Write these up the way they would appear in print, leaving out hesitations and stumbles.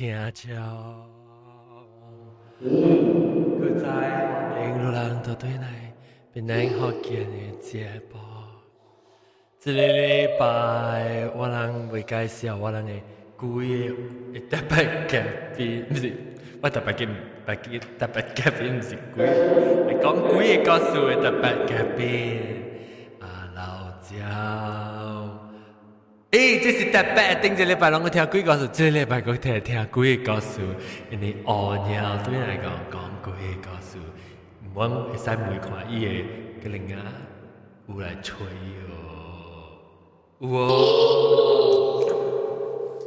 聽眾。閣再歡迎路人倒轉來檳城福建的節目。這个禮拜我人會介紹我人的幾个特別嘉賓，毋是我特別嘅別特別嘉賓，毋是鬼，係講幾个故事的特別嘉賓。啊，老焦。欸，這是特別，頂一禮拜攏閣聽鬼故事，這禮拜閣聽聽鬼故事，因為烏貓對來講講鬼故事，阮會使問看伊的可能啊，有來揣哦，有哦，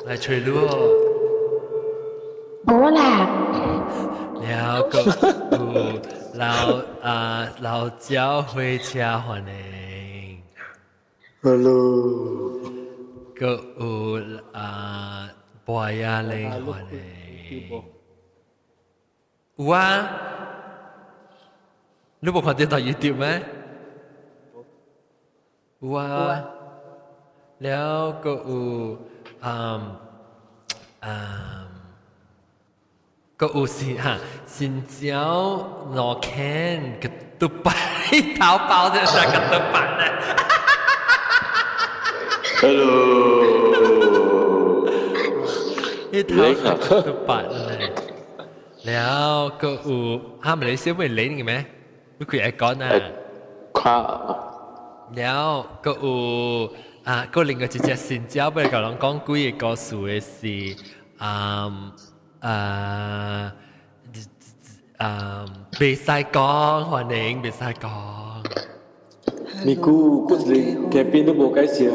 來揣你哦。無啦。了閣有老啊老焦火車歡迎。 Hello。閣有啊，博雅玲歡迎。有啊，你無看著佇 YouTube 咩？有啊，了閣有啊啊，閣有是哈新椒羅肯個杜拜淘寶這是個杜拜呢。 Hello。你頭個杜拜呢？了閣有哈馬來西亞會嚟嘅咩？你開會講啊？看。了閣有啊，閣另外一隻新椒，欲共人講幾个故事的是啊啊啊，袂使講，歡迎袂使講。咪姑，嗰一个嘉賓都無介紹。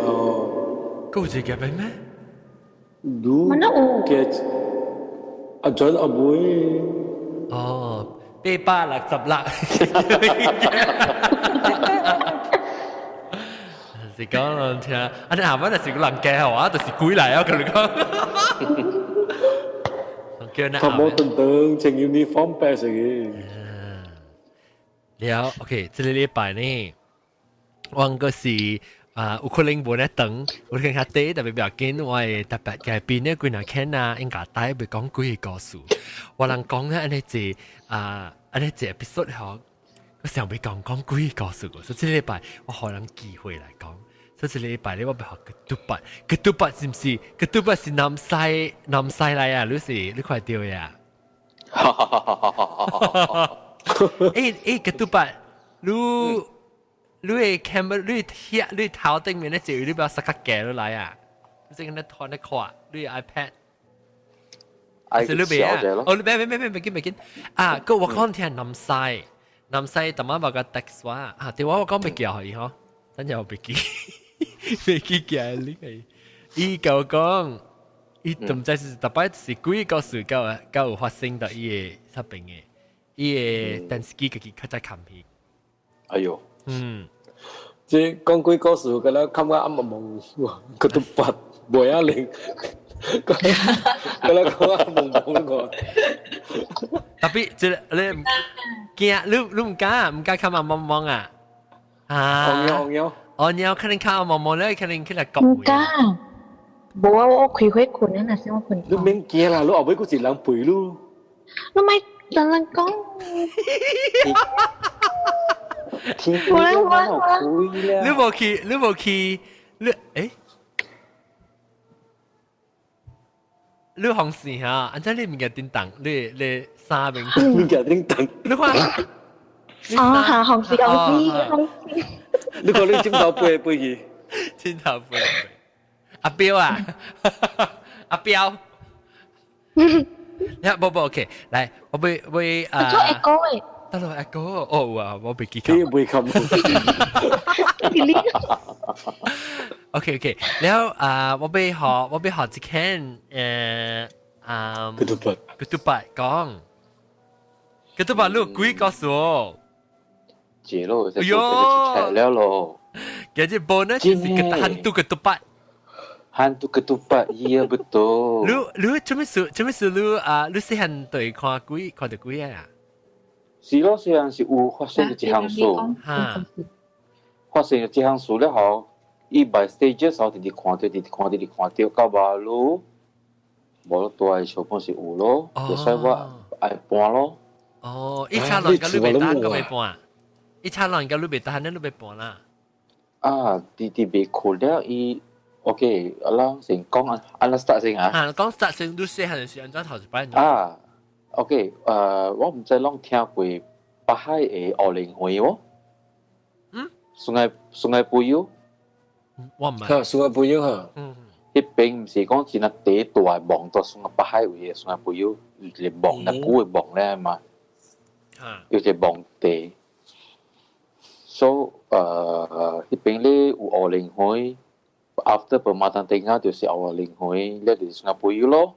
閣有一個嘉賓咩？你mana有？嘅阿準阿妹。哦，866。是講人聽，啊你下擺就是個人家話，就是鬼來啊！佮你講。叫那頭毛長長，穿 uniform 白色嘅。了，OK，這个禮拜呢，我個是啊，有可能無咧等，有可能較短，特別不要緊，我會特別嘉賓呢，幾若看啊，應該帶欲講幾个故事。我人講咧，按呢一啊，按呢一 episode 吼，我想欲講講幾个故事個，所以這禮拜我予人機會來講。所以這禮拜咧，我欲學 ketupat，ketupat 是毋是？ketupat 是南西南西來啊？你是你看著呀？欸欸，ketupat，你你的 camera，你遐你頭頂面咧就你不要塞較低落來啊？你這個咧拖咧看，你 iPad。是你袂啊？哦，你別別別別別緊別緊啊！閣我講聽南西，南西逐擺無共 text 我啊，對我我講袂記予伊吼，等陣我袂記，袂記記你個。伊共我講，伊都毋知是逐擺是幾個事敢敢有發生佇伊的那邊的，伊的電視機家己較早看片。哎喲，這講鬼故事，敢若感覺暗濛濛，ketupat 袂啊靈，敢若講暗濛濛個。特別這個你驚，你你毋敢毋敢看暗濛濛啊？啊！紅鳥紅鳥，哦，你可能看暗濛濛咧，可能起來講。毋敢，無啊！我開會睏啊，若是我睏。你免驚啦，你後尾閣一人陪你。你莫人人講。天光好開啦！你無去，你無去，你欸？你紅線哈？按怎你物件叮當？你你衫面物件叮當？你看。哦，哈，紅線紅線紅線。你看你枕頭飛飛去，枕頭飛飛。阿彪啊，阿彪。呀，無無 OK，來，我欲欲啊。做一個誒。得咯，一個哦，有啊，我袂記你袂冚。 OK OK，了啊，我欲學，我欲學一間啊。 ketupat。 ketupat 講，ketupat 你有幾個數？謝咯，就做這個了咯。其實 bonus 是 hantu ketupat。 Hantu ketupat, iya betul。你你做咩事？做咩事？你啊，你細漢對看鬼，看著鬼啊？是咯，雖然是有發生這項事，發生這項事了後，伊 by stages 後直直看著，直直看，直直看著，到尾你無大嘅小本是有咯，就所以我愛搬咯。哦，一車人家你袂當，個袂搬，一車人家你袂當，你都袂搬啦。啊，弟弟未困了，伊 OK，阿拉先講啊，阿拉 start 先啊。啊，講 start 先，你細漢時按怎頭一擺？啊，OK，我毋知攏聽過北海的烏靈會無？嗯？ Sungai Puyoh。我毋捌。哈，Sungai Puyoh 哈。嗯。彼邊毋是講真啊第大墓到 Sungai 北海位的 Sungai Puyoh，有一個墓，那古的墓咧嘛。有一個墓地。So，彼邊咧有烏靈會，after Permatang Tengah 就是烏靈會，了就是 Sungai Puyoh 咯。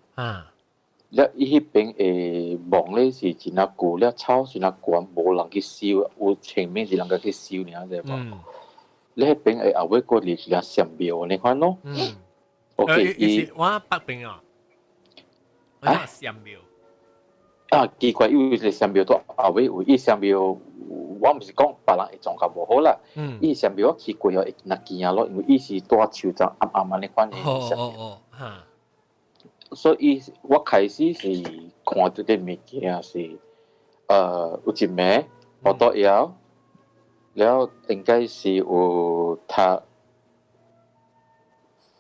了伊彼邊的墓咧是真啊舊，了草真啊懸，無人去收，有清明是人家去收爾知無？你彼邊的後尾過嚟是個神廟你看咯。OK，伊我北邊啊。啊？神廟。啊，奇怪，因為個神廟都後尾有，伊神廟我毋是講別人會宗教無好啦。伊神廟我去過後會若驚咯，因為伊是大樹叢暗暗按呢款的神廟。所以我開始是看到這物件是，有一暝我倒枵，了應該是有讀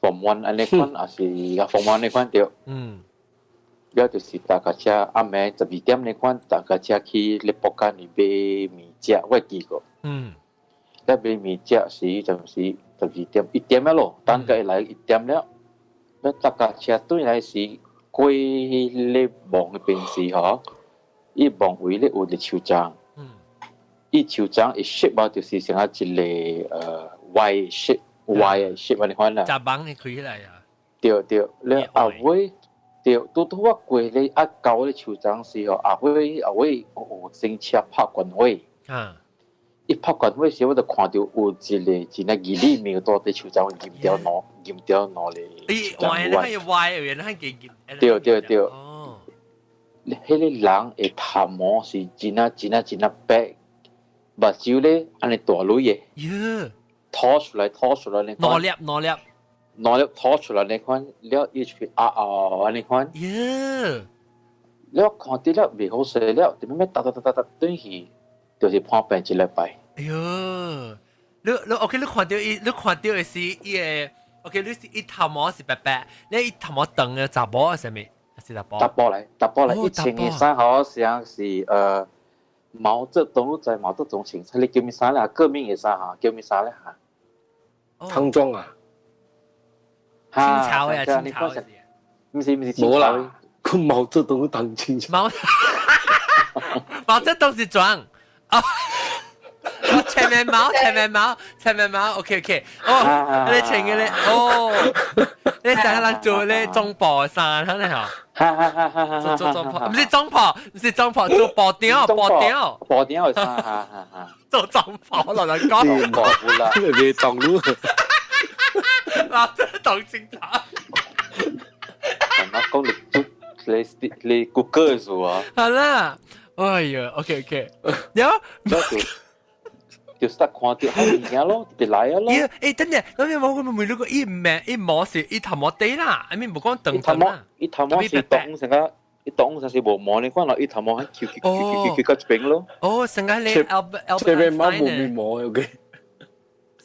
Form 1 按呢款，抑是啊 Form 1 按呢款對。了就是搭架車暗暝12點呢款，搭架車去咧博間去買麵食，我會記過。了買麵食時就是12點1點了咯，等佢來一點了。了搭架車轉來時，過咧墓彼邊時吼，伊墓位咧有一個樹樁。伊樹樁伊 shape 啊，就是像啊一個Y shape，Y 的 shape 按呢款啦。閘板會開起來啊！對對，了後尾對，拄拄我過咧啊到咧樹樁時吼，後尾有先車拍關火。伊拍關火時，我就看到有一個真正義理廟蹛佇樹樁閹掉兩閹掉兩個。伊歪咧，係歪原來係閹。對對對。哦。彼個人的頭毛是真啊真啊真啊白，目睭咧按呢大蕊的。喲。吐出來吐出來呢兩粒兩粒。兩粒吐出來呢款，了伊就啊啊按呢款。喲。了看佇了袂好勢了，點咩噠噠噠噠噠轉去，就是破病一禮拜。哎喲，你 OK，你看到伊，你看到的是伊個 OK，你是伊頭毛是白白，你伊頭毛長的查某是啥物？是查埔。查埔來，查埔來，伊穿的衫好像是毛澤東在毛澤東穿，你叫咩衫咧？革命的衫哈，叫咩衫咧？哈？唐裝啊？清朝呀，清朝的。毋是毋是清朝。無啦，佢毛澤東當清朝。毛澤東是裝。哦。前面毛，前面毛，前面毛，OK OK。哦，你穿嘅咧，哦，你成個人做咧中婆衫，係咪啊？做做中婆，毋是中婆，毋是中婆，做布丁，布丁，布丁嘅衫，哈哈哈。做中婆落嚟講，婆啦，你當路。嗱，真係當清朝。我講你你 Google 數啊。好啦，哎呀，OK OK，有。就 start 看到好物件咯，特別來啊咯。咦，誒，等陣，咁你冇咁問你個伊唔伊毛是伊頭毛底啦，I mean 無講長長啦。伊頭毛是當成個，伊當成是無毛你看咯，伊頭毛係翹翹翹翹翹到一邊咯。哦，成個你 Albert 這邊毛無毛，OK。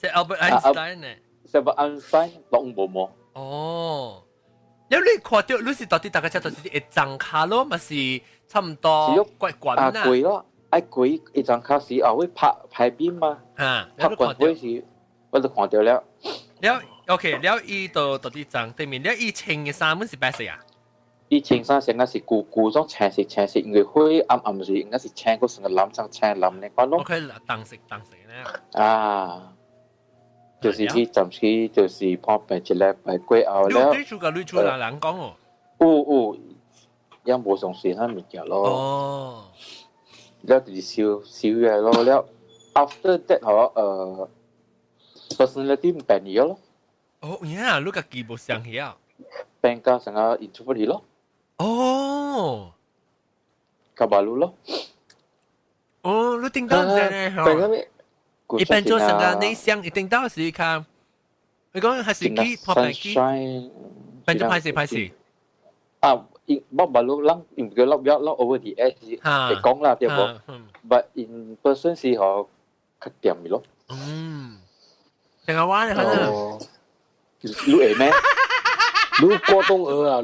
是 Albert Einstein 呢？ Albert Einstein 當無毛。哦，有你看到你是到底大概車就是一張卡咯，嘛是差唔多怪怪啦。啊，貴咯。愛過一張卡時後會拍排邊嘛，拍關會時我就看到了。了 OK，了伊就到底張對面，了伊穿嘅衫本是白色啊？伊穿衫成個是舊舊種青色青色，因為灰暗暗是應該是青過成個藍層青藍呢款咯。 OK，當色當色呢。啊，就是去暫時就是破病一禮拜過後了。你對住個女主人人講哦。有有，也無相信彼物件咯。哦。了就是燒燒嘅咯，了 after that 嗬，personality 變咗咯。哦，呀，你家己無相去啊？變到成個 introvert 咯。哦，較馬路咯。哦，你頂到是呢？變個咩？伊變做成個內向，伊頂到是較，你講還是去破病去？變做歹勢歹勢。啊，我捌路人唔叫落落 over the edge 會講啦，對無？But in person 是嗬較掂嘅咯。嗯，成個話你可能。你會咩？你過動兒啊，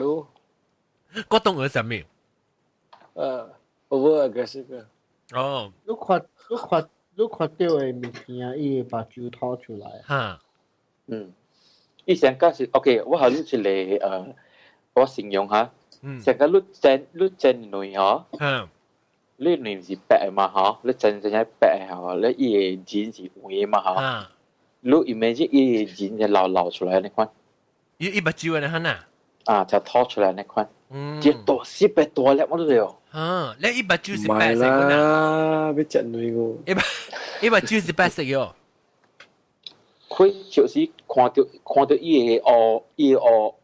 你過動兒啥物？over aggressive 啊。哦。你看你看你看到的物件，伊會目睭吐出來。哈。嗯。伊上個是 OK，我予你一個我形容下。上個你煎卵嗬。你卵是白的嘛嗬？你煎成係白的嗬？你伊的仁是黃的嘛嗬？你 imagine 伊的仁就流流出來，你看。伊目睭的款啊？啊，就吐出來那款。嗯。這大四百大粒我都有。啊，你伊目睭是白色嘅啦，欲食卵個。伊目睭是白色喲。佢就是看到伊的烏，伊的烏，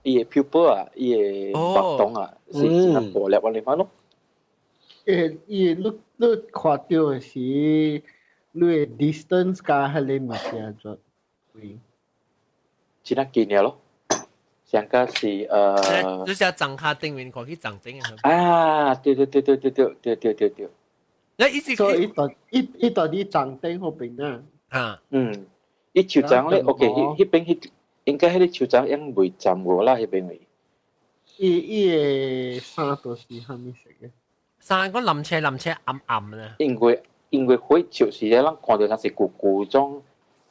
伊的 pupil 啊，伊的目洞啊，是真大粒我你看咯。伊你看到的是你的 distance 佮彼个物件做位。真係近了咯，上個是就是帳跤頂面看去帳頂啊，對對對對對對對對對對。你意思所以伊到底帳頂彼邊啊？啊，嗯。伊樹欉咧，OK，彼邊彼應該彼個樹欉應未站過啦，彼邊位。伊的衫都是啥物色的？衫講藍車藍車暗暗咧。因為火就是咧，咱看到像是舊舊種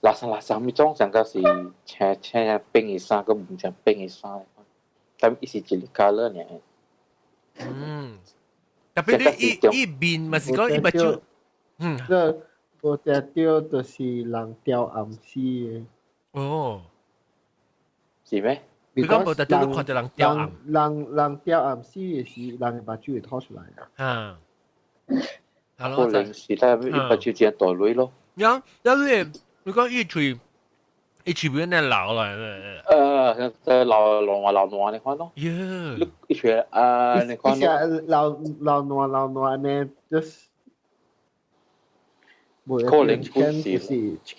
垃圾垃圾物種，上個是青青白的衫，閣毋像白的衫。但伊是一個 colour 爾。嗯。特別你伊面嘛是講伊目睭。嗯。無定著就是人吊暗死的。哦，是咩？你講無定著你看著人吊暗。人吊暗死的時，人的目睭會吐出來。啊。可能是啦，伊目睭真大蕊咯。有有你，你講伊喙，伊喙邊咧流來。在流流爛流爛你看咯。耶！你伊喙啊，你看咯。流流爛流爛呢，就是。可能就是，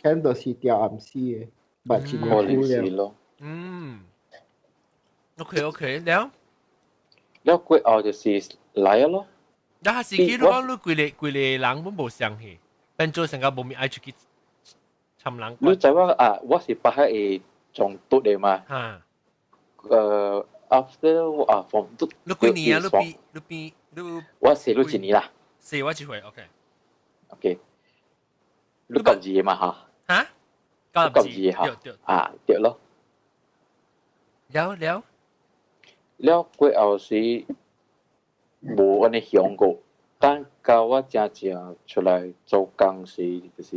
間就是吊暗死的，目睭可能是咯。嗯。OK OK，了。了過後就是來咯。那是去你講你規个規个人攏無相去，變做成個無咪愛出去參人。你知我啊，我是北海會撞篤的嘛。哈。 After 啊，from 篤。你幾年啊？你邊你邊你？我細你一年啦。細我一歲，OK。 OK。你92嘛嚇？嚇？92嚇？啊，對咯。了了。了過後是無按呢想過，但到我真正出來做工時，就是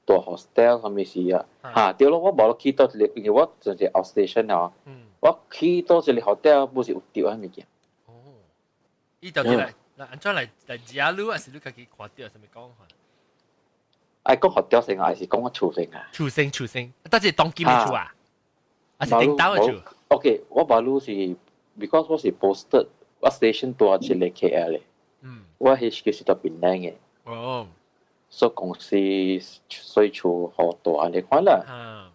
蹛 hostel 啥物事啊？嚇，對咯，我無去到一個，因為我就是 outstation 啊。我去到一個 hotel，不是有著彼物件。哦。伊就來來按怎來來食你，還是你家己看著啥物講法？愛講 hotel 先啊，還是講我厝先啊？厝先厝先，但是當今的厝啊，還是頂兜的厝？OK，我馬路是，because 我是 posted，我 station 蹛一個 KL 的。我 HQ 是佇檳城的。哦。所以公司稅厝予蹛你看啦。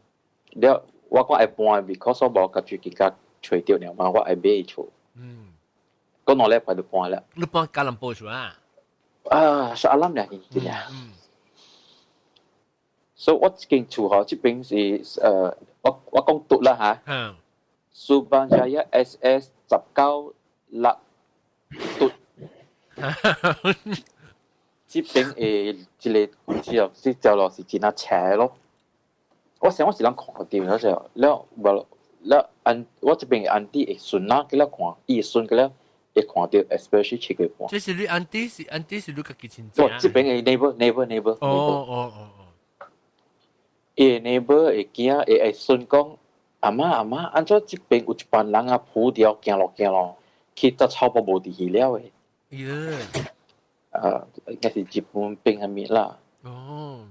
了，我講愛搬，because 我無共最近佮揣著了嘛，我愛買厝。講2禮拜就搬了。你搬吉隆坡厝啊？啊，Shah Alam 兩年對呀。所以我這間厝吼，這邊是我講讀啦嚇。Subang Jaya SS 19 6讀。這邊的這個這個這條路是真啊斜咯。我想我是人看到嗰時候，了無了安我這邊的 auntie 會順啦，佮了看，伊會順佮了會看到，especially 7月半。這是你 auntie 是 auntie 是你家己親戚？我這邊的 neighbor neighbor neighbor。哦哦哦哦。伊 neighbor 會驚會順講，阿媽阿媽，按怎這邊有一班人啊，鋪掉行落行落，去到草埔無佇去了的。耶！啊，應該是日本兵啥物啦。哦。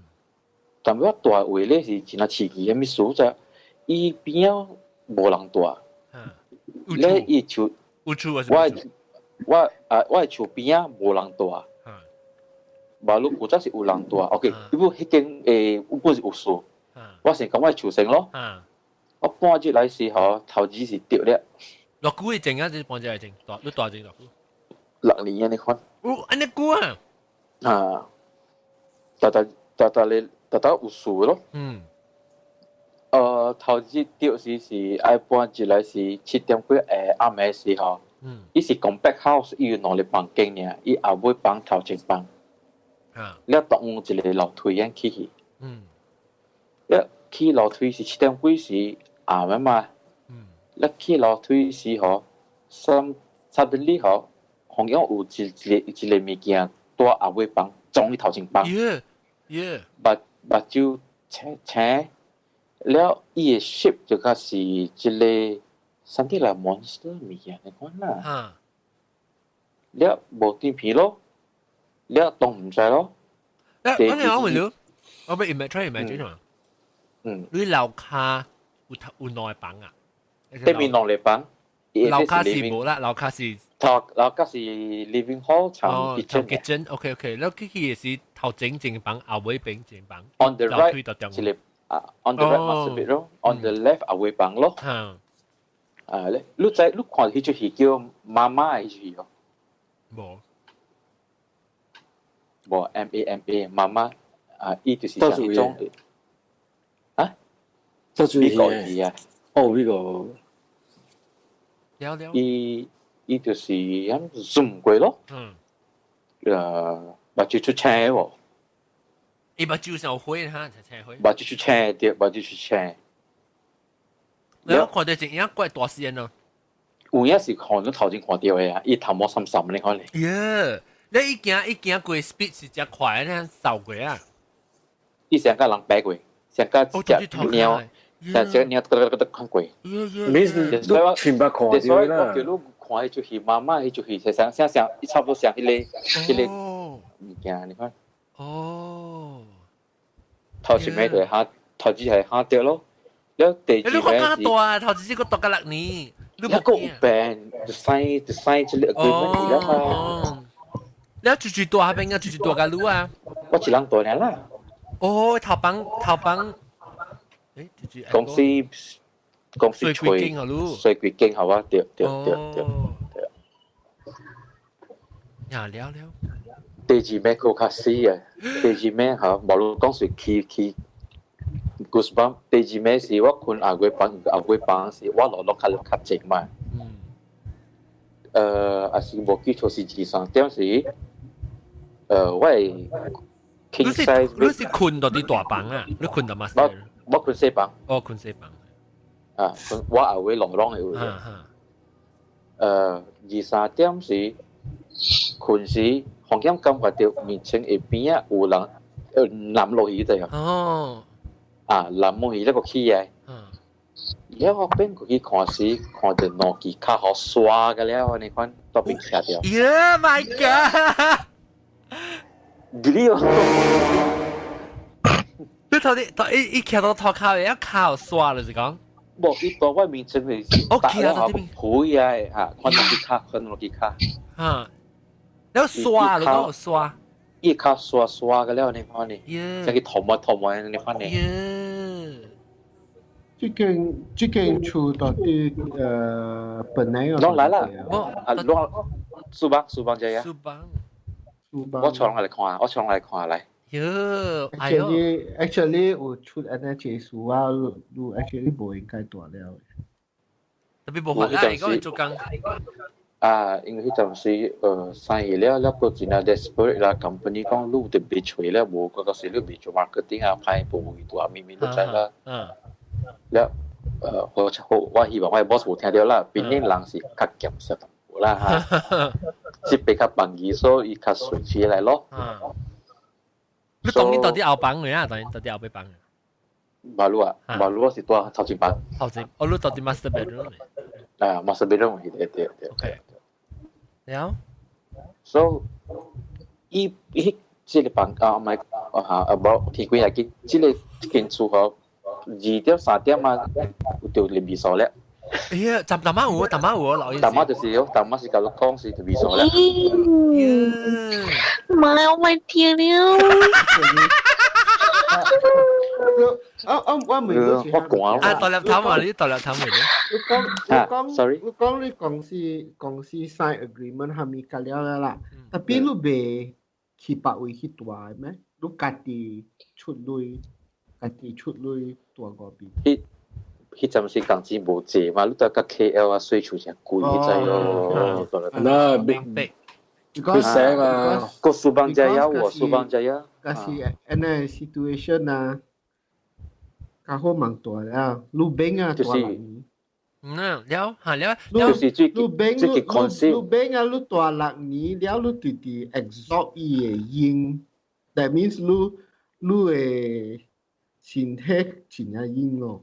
但我蹛位咧是真啊刺激，啥物事就伊邊仔無人蹛。咧伊厝有厝我我啊，我的厝邊仔無人蹛。馬路古早是有人蹛，OK，伊不彼間有本是有厝，我先講我的厝先咯。我搬入來時吼，頭子是著了。偌久的前啊？這搬進來前，大你大前偌久？ 6年啊，你看。哦，按呢久啊？啊，逐逐逐逐你逐逐有事咯。頭一著時是愛搬進來是7點幾下暗暝時吼。伊是 compact house，伊有兩个房間爾，伊後尾房頭前房。了當有一個樓梯樣起去。了起樓梯是7點幾時暗暝嘛。了起樓梯時吼，三 suddenly 吼，好像有一一个一个物件蹛後尾房，撞去頭前房。 目目睭青青，了伊的 shape 就較是一個 something like monster 物件你看啦。了無電皮咯，了當毋知咯。誒，我我問你，我欲 imagine try imagine 嘛。你樓跤有有兩個房啊？對面兩個房。樓跤是無啦，樓跤是頭樓跤是 living hall 參 kitchen。kitchen，OK OK，了佢佢是頭前一房，後尾邊一房。 On the right 一個啊，on the right master bedroom，on the left 後尾房咯。啊咧，你知你看彼齣戲叫媽媽的彼齣戲哦？無。無 M A M A 媽媽啊，伊就是像彼種啊，美國戲啊。哦，美國。了了。伊伊就是咁 zoom 過咯。目睭出青喎。伊目睭上火哈，才青火。目睭出青對，目睭出青。你看到一影怪大時咯。有影是看到頭前看著的啊，伊頭毛深深你看咧。耶！你伊行伊行過 speed 是誠快，你掃過啊？伊成個人白過，成個隻貓，成隻貓得得得看過。你是全部看著啦。我叫你看彼齣戲，媽媽彼齣戲，像像像差不多像彼个彼个物件，你看。頭一暝就嚇，頭一係嚇著咯。了第二你看較大，頭一個大個6年。你個有病，就 sign 就 sign 這個 agreement 了嘛。了住住大邊啊，住住大個路啊。我一人蹛爾啦。哦，頭房頭房，誒，住住。公司公司吹，稅幾間好啊？對對對對對。呀，了了。第二暝閣較死啊！第二暝吼，無論講是起起 goosebump。第二暝是我睏後尾房，後尾房是我落落較較靜嘛。還是無記錯是2、3點時，我會 king size。你是睏佇佇大房啊？你睏佇 master？我睏細房。哦，睏細房。啊，我後尾落廊的位。2、3點時睏時，房間感覺著面前下邊仔有人淋落去對。啊，淋落去那個起來。了我變過去看時，看著兩支跤好刷個了，你看都變徛著。 Yeah, my God！你哦，你頭啲頭伊伊徛到塗跤的，一跤刷就是講。無，伊蹛我面前就是哦，徛到這邊。抱啊，嚇，看兩支跤，看兩支跤。嚇，了刷，你講刷。伊跤刷刷個了，你看呢？像去塗抹塗抹，你看呢？這間這間厝到底本來有。攏來啦，啊，攏書房書房這樣。書房。書房。我床來看，我床來看來。喲，哎喲。 Actually，有出按呢一個書啊，你 actually 無應該蹛了。特別無法啦，伊講做工。啊，因為彼陣時生意了了，閣真正 desperate 啦，company 講你特別揣了，無嗰個時你未做 marketing 啊，歹無去大咪咪都知啦。了，我我我希望我 boss 無聽著啦，畢竟人是較儉小淡薄啦哈，這邊較便宜，所以較順起來咯。你當你到底後房嚟啊？當到底後尾房？馬路啊，馬路是蹛頭前房。頭前，哦，你到底 master bedroom？啊，master bedroom 對對對。 OK。了。 So，伊伊這個房啊，唔係啊，啊無天幾下去，這個這間厝吼，2點3點啊，就入廁所了。哎呀，淡淡仔有，淡仔有老。淡仔就是哦，淡仔是共你講是入廁所了。媽，我咪聽了。我我我問你，我講啊，大粒頭嘛，你大粒頭嚟。你講你講，sorry，你講你公司 sign agreement 係咪隔了啦？Tapi 你袂去別位去住咩？你家己出鐳，家己出鐳住嗰邊。彼彼陣時工錢無濟嘛，你都甲 KL 啊，稅厝誠貴，知咯。那逼逼，佢醒啊！個 Subang Jaya 喎，Subang Jaya。可是按呢 situation 啊，較好蠻大啦，你變啊大6年。嗯，了嚇了，就是最你變最你你變啊，你大六年了，你直直 absorb 伊的陰，that means 你的身體真正陰咯。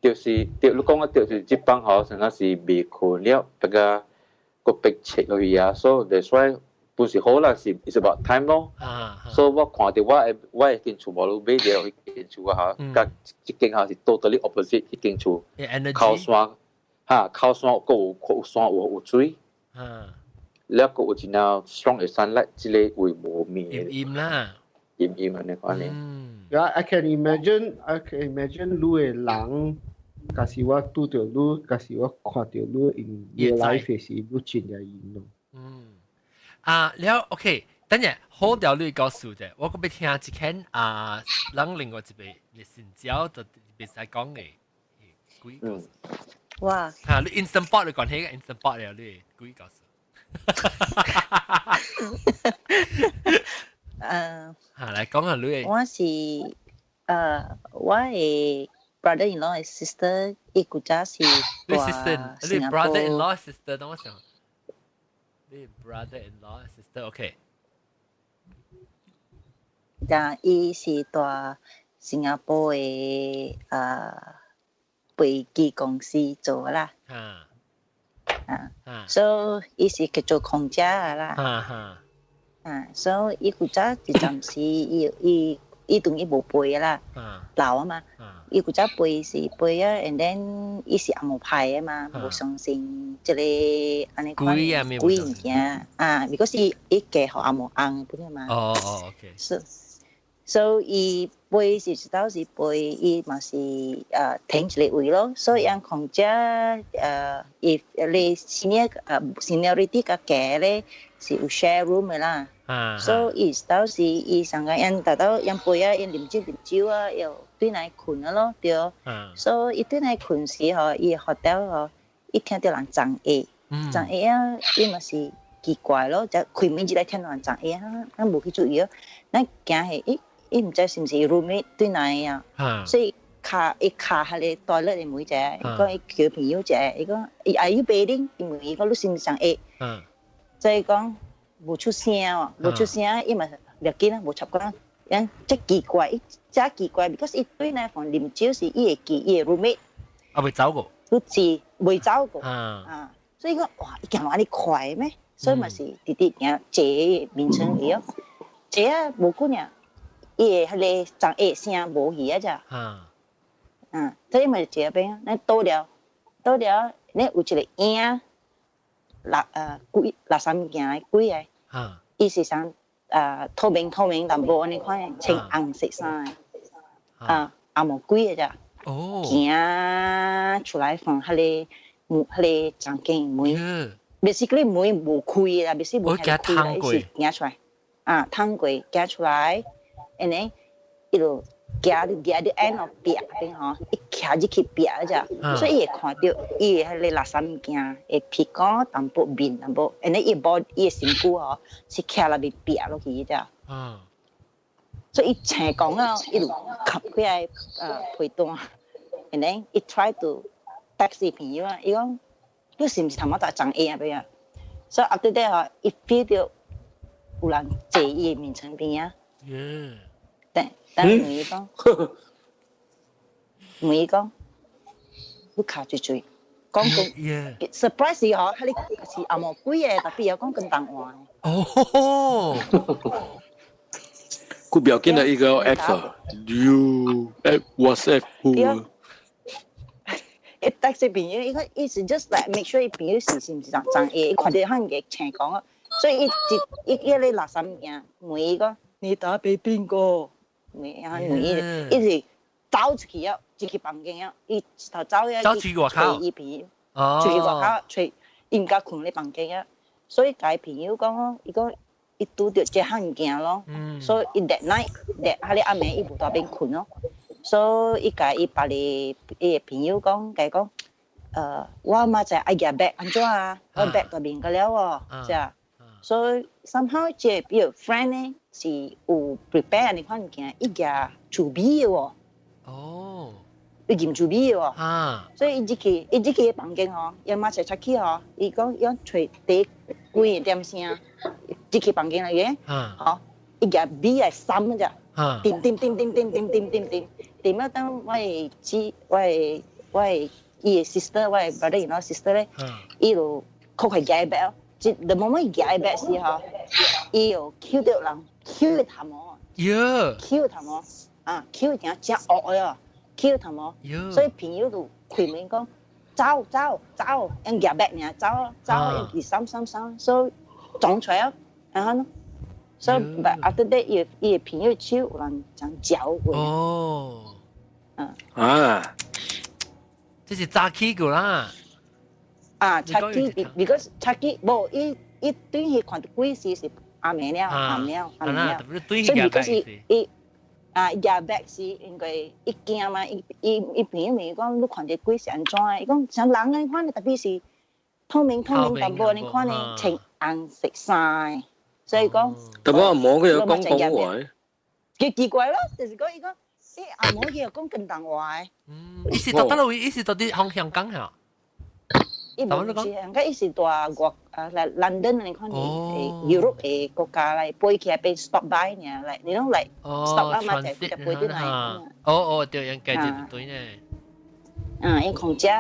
就是對，你講啊對，就是這幫吼，成個是未困了，別個個逼切落去啊，所以 that's why 不是好啦，是 it's about time 咯。所以我看到我的間厝無路買著彼間厝啊，嚇，佮這間吼是 totally opposite 彼間厝，靠山，哈，靠山閣有山有水，了閣有真正 strong 的 sunlight，這個位無物。陰陰啦，陰陰按呢款呢。 Yeah, I can imagine, I can imagine 你的人，假使我拄著你，假使我看著你 in real life 時，你真正陰咯。嗯，啊，了 OK，等陣好掉你告訴者，我閣欲聽一間啊，人另外一個新招就袂使講的鬼故事。哇！嚇，你 instant pot 你講起個 instant pot 了，你鬼故事。嚇，來講下你。我是我的 brother-in-law 的 sister，伊古早是你 sister，你 brother-in-law sister，等我想。你 brother-in-law sister，OK。但伊是蹛新加坡的飛機公司做啦。啊，所以伊是去做空姐的啦。啊，所以伊古早一陣時，伊當伊無飛啦，老啊嘛。伊古早飛是飛啊，and then 伊是紅毛派的嘛，無相信這個按呢款鬼物件啊，because 伊伊嫁予紅毛翁本嘛。哦哦，OK。 So 伊飛是一道是飛，伊嘛是停一個位咯。所以按空姐伊你 senior seniority 較低咧，是有 share room 的啦。所以伊到時伊上個因達到因飛啊，𪜶啉酒啉酒啊，又對來睏啊咯，對。所以伊對來睏時吼，伊 hotel 吼，伊聽著人撞下，撞下啊，伊嘛是奇怪咯，就開門一來聽著人撞下啊，咱無去注意咯，咱驚下，咦，伊毋知是毋是 roommate 對來啊，所以敲伊敲彼個 toilet 的門者，伊講伊叫朋友者，伊講伊 are you bathing？伊問伊講你是毋是撞下？所以講無出聲哦，無出聲，伊嘛掠緊啊，無插講，因這奇怪，伊真奇怪，because 伊對來房啉酒時，伊會記伊的 roommate，啊未走過，佢知未走過，啊，所以講哇，伊行按呢快咩？所以嘛是直直行坐眠床去哦，坐啊無久爾。伊的彼個撞下聲無去啊咋？嗯，所以咪坐邊啊，咱倒了，倒了，你有一個影，六鬼垃圾物件的鬼的，伊是啥透明透明淡薄按呢款，穿紅色衫的，啊，紅毛鬼的咋？哦，行出來放彼個門，彼個房間門，basically 門無開啦，basically 無開啦，伊是行出來，啊，通過行出來。And then 伊就行佇行佇 end of 壁邊吼，伊徛入去壁只，所以伊會看著伊的彼個垃圾物件，會屁股淡薄面淡薄，and then 伊無伊的身軀吼是徛內面壁落去只。所以伊醒講啊，伊就冚起來被單，and then 伊 try to text 伊朋友啊，伊講你是毋是頭毛大長下啊？所以 after that 吼，伊 feel 著有人坐伊的眠床邊啊。等等問伊講，問伊講，你卡住嘴，講講 surprise 吼，彼個是紅毛鬼的，tapi 又講廣東話。哦，佢不要緊的一個 app，you app WhatsApp。伊 text 朋友，伊講伊是 just like make sure 伊朋友是毋是長長下，伊看著漢個請講啊，所以伊一伊伊咧垃圾物件問伊講，你打俾邊個？問啊問伊，伊是走出去啊，入去房間啊，伊一頭走啊，走出去外口，伊朋友，出去外口，揣伊毋敢睏咧房間啊，所以共伊朋友講哦，伊講伊拄著這項物件咯，所以伊 that night that 彼个暗暝伊無佇邊睏咯，所以伊共伊別个伊的朋友講，共伊講，我嘛就愛舉 bag 按怎啊，我 bag 就面個了哦，這，所以 somehow 這比如 friend 呢是有 prepare 呢款物件，伊舉厝味的喎。哦，伊驗厝味的喎。啊，所以伊入去，伊入去房間吼，伊嘛齊出去吼，伊講伊講揣第幾點聲，入去房間內嘅，吼，伊舉味來三只，叮叮叮叮叮叮叮叮叮，叮啊！當我的姊，我的伊的 sister，我的 brother in law sister 咧，伊就較快舉 bag 哦，即 the moment 伊舉 bag 時吼，伊又抾著人，抾伊頭毛，抾頭毛，啊，抾真正惡的哦，抾頭毛，所以朋友就開門講，走走走，用舉 bag 爾走走，一二三三三，所以撞出來啊，然後呢，所以 after that 伊的朋友手有人將嚼過。哦，啊，這是早起過啦。啊，早起，because 早起無伊伊對佢看到鬼時是暗暝了，暗了，暗了，所以 because 伊伊啊舉 bag 時，因為伊驚嘛，伊伊伊朋友問伊講，你看到鬼是按怎的？伊講像人按呢款，特別是透明透明淡薄按呢款的，穿紅色衫，所以講。但我阿嬤佢有講講話。幾奇怪咯，就是講伊講，伊阿嬤佢又講廣東話。嗯，伊是到佗位，伊是到底響香港嚇？伊無是香港，伊是蹛外啊，來 London 你看你 Europe 的國家來飛起來變 stop by 爾，來你攏來 stop 啊嘛，就就飛轉來。哦哦，對，應該就對呢。啊，因空姐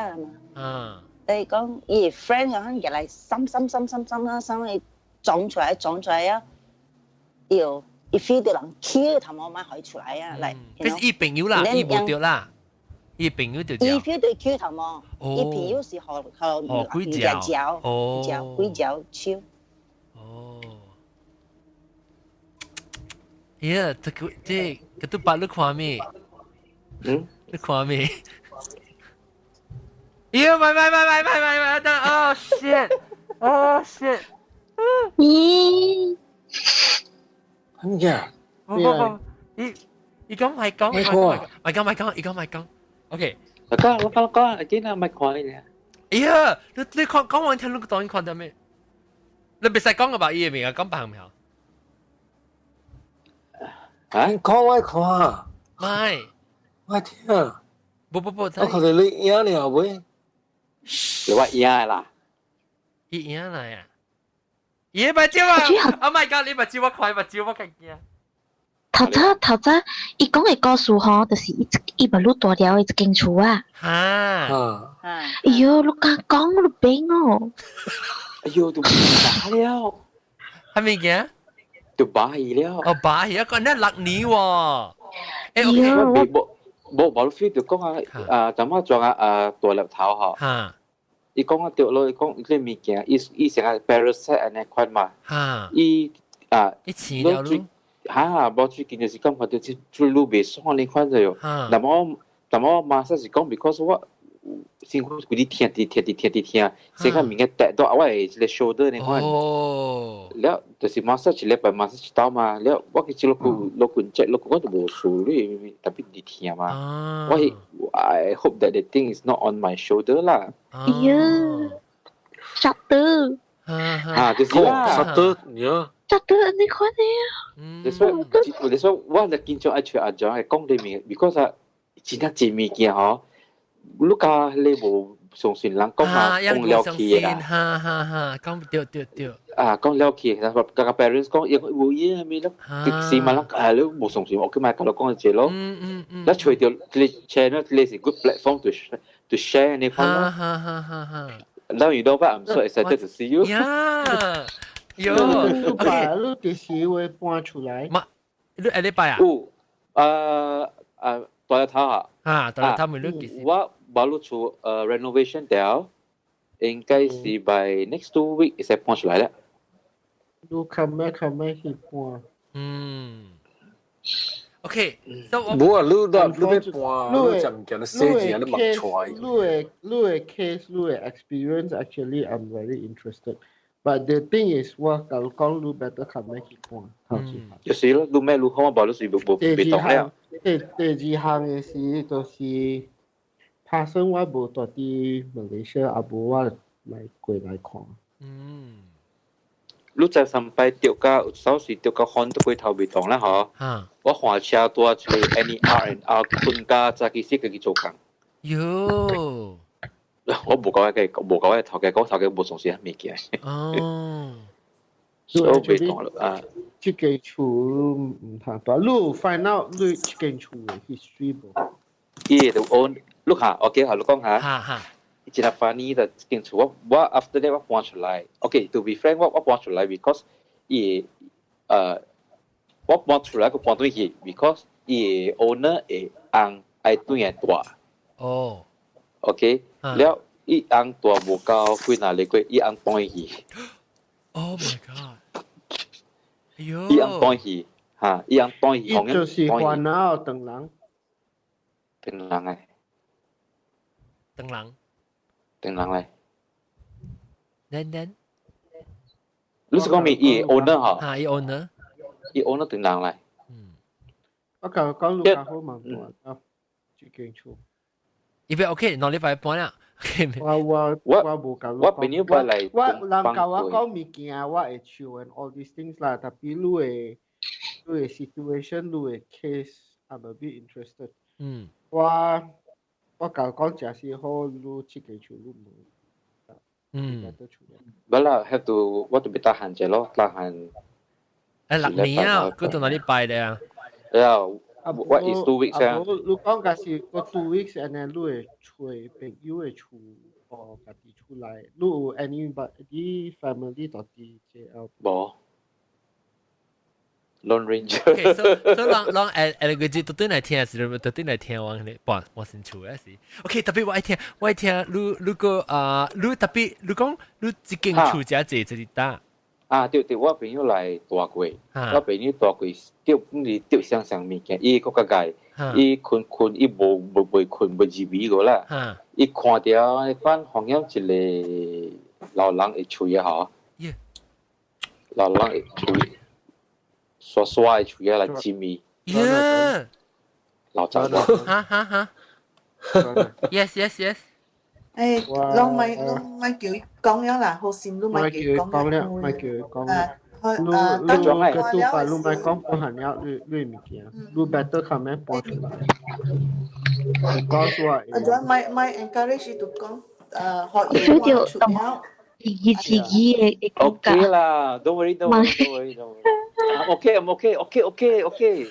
嘛。所以講，伊 friend 又肯入來，三三三三三三三，伊撞出來撞出來啊，伊伊 feel 到人抾頭毛嘛，可以出來啊，來。這是伊朋友啦，伊無對啦。伊朋友就伊 feel 到抾頭毛，伊朋友是予予鬼嚼嚼，嚼鬼嚼手。哦。耶，這個這個都把你看咩？嗯，你看咩？耶，買買買買買買買，等，oh shit，oh shit，咦？乜嘢？不不不，伊伊講咪講，咪講咪講，伊講咪講。OK，我講我講講，今日咪看你咧。哎呀，你你看講完聽你當然看到咩？你別使講個吧，伊的名啊，講別項苗。啊？看我看。唔係。我聽。不不不，我看到你贏了未？你話贏啦？伊贏來啊！伊目睭啊！Oh my god！你目睭我看，目睭我較驚。頭早頭早，伊講的故事吼，就是伊伊無愈大條的一間厝啊。哈。哎喲，你敢講你變哦。哎喲，都罷了。係咪嘅？都罷了。哦，罷去啊！講那6年喎。欸， OK。無無無 feel 就講啊啊，怎麼裝啊啊大粒頭吼。哈。伊講啊對咯，伊講這物件，伊伊成個 parasite 按呢款嘛。哈。伊啊。伊飼了咯。哈，無最近就是感覺到這出路袂爽呢款就喲。那麼，那麼馬上是講，because 我辛苦規日聽佇聽佇聽佇聽，先個物件跌到我的這個 shoulder 呢款。哦。了，就是馬上一禮拜馬上一刀嘛。了，我去落去落去 check 落去我都無事，你特別佇聽嘛。我 I hope that the thing is not on my shoulder 啦。哎呀，shoulder。啊，就是啦。 shoulder，呀。 shoulder 按呢款的啊。你說，你說我就經常愛揣阿張來講這物，because 啊，真正濟物件吼，你甲你無相信人講嘛，講了去啦。哈哈哈，講對對對。啊，講了去，然後甲 parents 講，伊無嘢咩咯，是嘛啦，啊，你無相信，我叫咪甲你講一個咯。嗯嗯嗯。你揣著這個 channel，這個是 good platform to share 呢款咯。哈哈哈哈。 Now you know what I'm so excited to see you. Yeah. 喲，你把你幾時會搬出來？嘛，你下禮拜啊？有，大頭啊。啊，大頭咪你幾時？我把你厝renovation 掉，應該是 by next 2 week 會使搬出來啦。你較咩較咩去搬？嗯。OK，所以我無啊，你都你欲搬，你食物件，你寫字你望出來。你的 case，你的 experience actually I'm very interested. But the thing is，我共你講，你 better come 去搬頭一項。就是咯，你咩你好，無你是無無別動了。第二項的是就是拍算我無蹛佇馬來西亞，啊無我來過來看。你在上擺著甲有時是著甲反都過頭袂動啦嗬。我換車拄一個 Any R and R 困甲早起時家己做工。喲。我無講個，無講個頭家，講頭家無重視啥物件。所以袂動了啊。這間厝毋通蹛，你有 find out 你這間厝的 history 無？伊就 own，你看，OK，好，你講下。哈哈。真係 funny 的，這間厝我我 after that 我搬出來。OK，to be frank，我我搬出來 because 伊我搬出來個搬轉去，because 伊 owner 會翁愛轉來蹛。哦。 OK，了伊翁蹛無夠幾若個月，伊翁轉去。 Oh my god！哎喲。伊翁轉去，嚇，伊翁轉去。伊就是煩惱唐人。唐人誒。唐人。唐人嚟。 Then then。你是講咪伊 owner 嗬？嚇，伊 owner。伊 owner 唐人嚟。我共你講，你較好問蹛啊，這間厝。伊邊 OK，兩禮拜搬啦。我我我無共你我朋友過來，我人共我講物件，我會笑 and all these things 啦。特別你的 situation，你的 case，I'm a bit interested。我我共你講，誠實好，你這間厝你無。不啦，have to 我特別得閒者咯，得閒。6年啊，嗰度兩禮拜咧啊。Yeah, what is 2 weeks 啊？你講嘅是個 2 weeks，and then 你會揣朋友的厝或家己出來，你有 anybody family 佇 KL？無。Lone Ranger。 Okay, so 人人誒誒個字特登來聽是特登來聽我你搬搬新厝的是。OK，特別我愛聽，我愛聽你你個啊，你特別你講你一間厝遮濟就是呾。啊，對對，我朋友來蹛過，我朋友蹛過，對，毋是對相像物件，伊閣較蓋，伊睏睏，伊無無袂睏，袂入眠個啦。伊看著彼款好像一個老人的喙啊，吼，老人的喙，刷刷的喙啊來親伊。老查某。哈哈哈。Yes。誒，攏咪攏咪叫伊講了啦，好心你咪叫伊講了，咪叫伊講了。你你個拄把你咪講半項了，你你物件，你 better come 搬出來。你告訴我。啊，就咪咪 encourage 伊就講，學伊搬出了。自己自己的 OK 啦，don't worry，don't worry，don't worry，don't worry。OK，I'm OK，OK，OK，OK。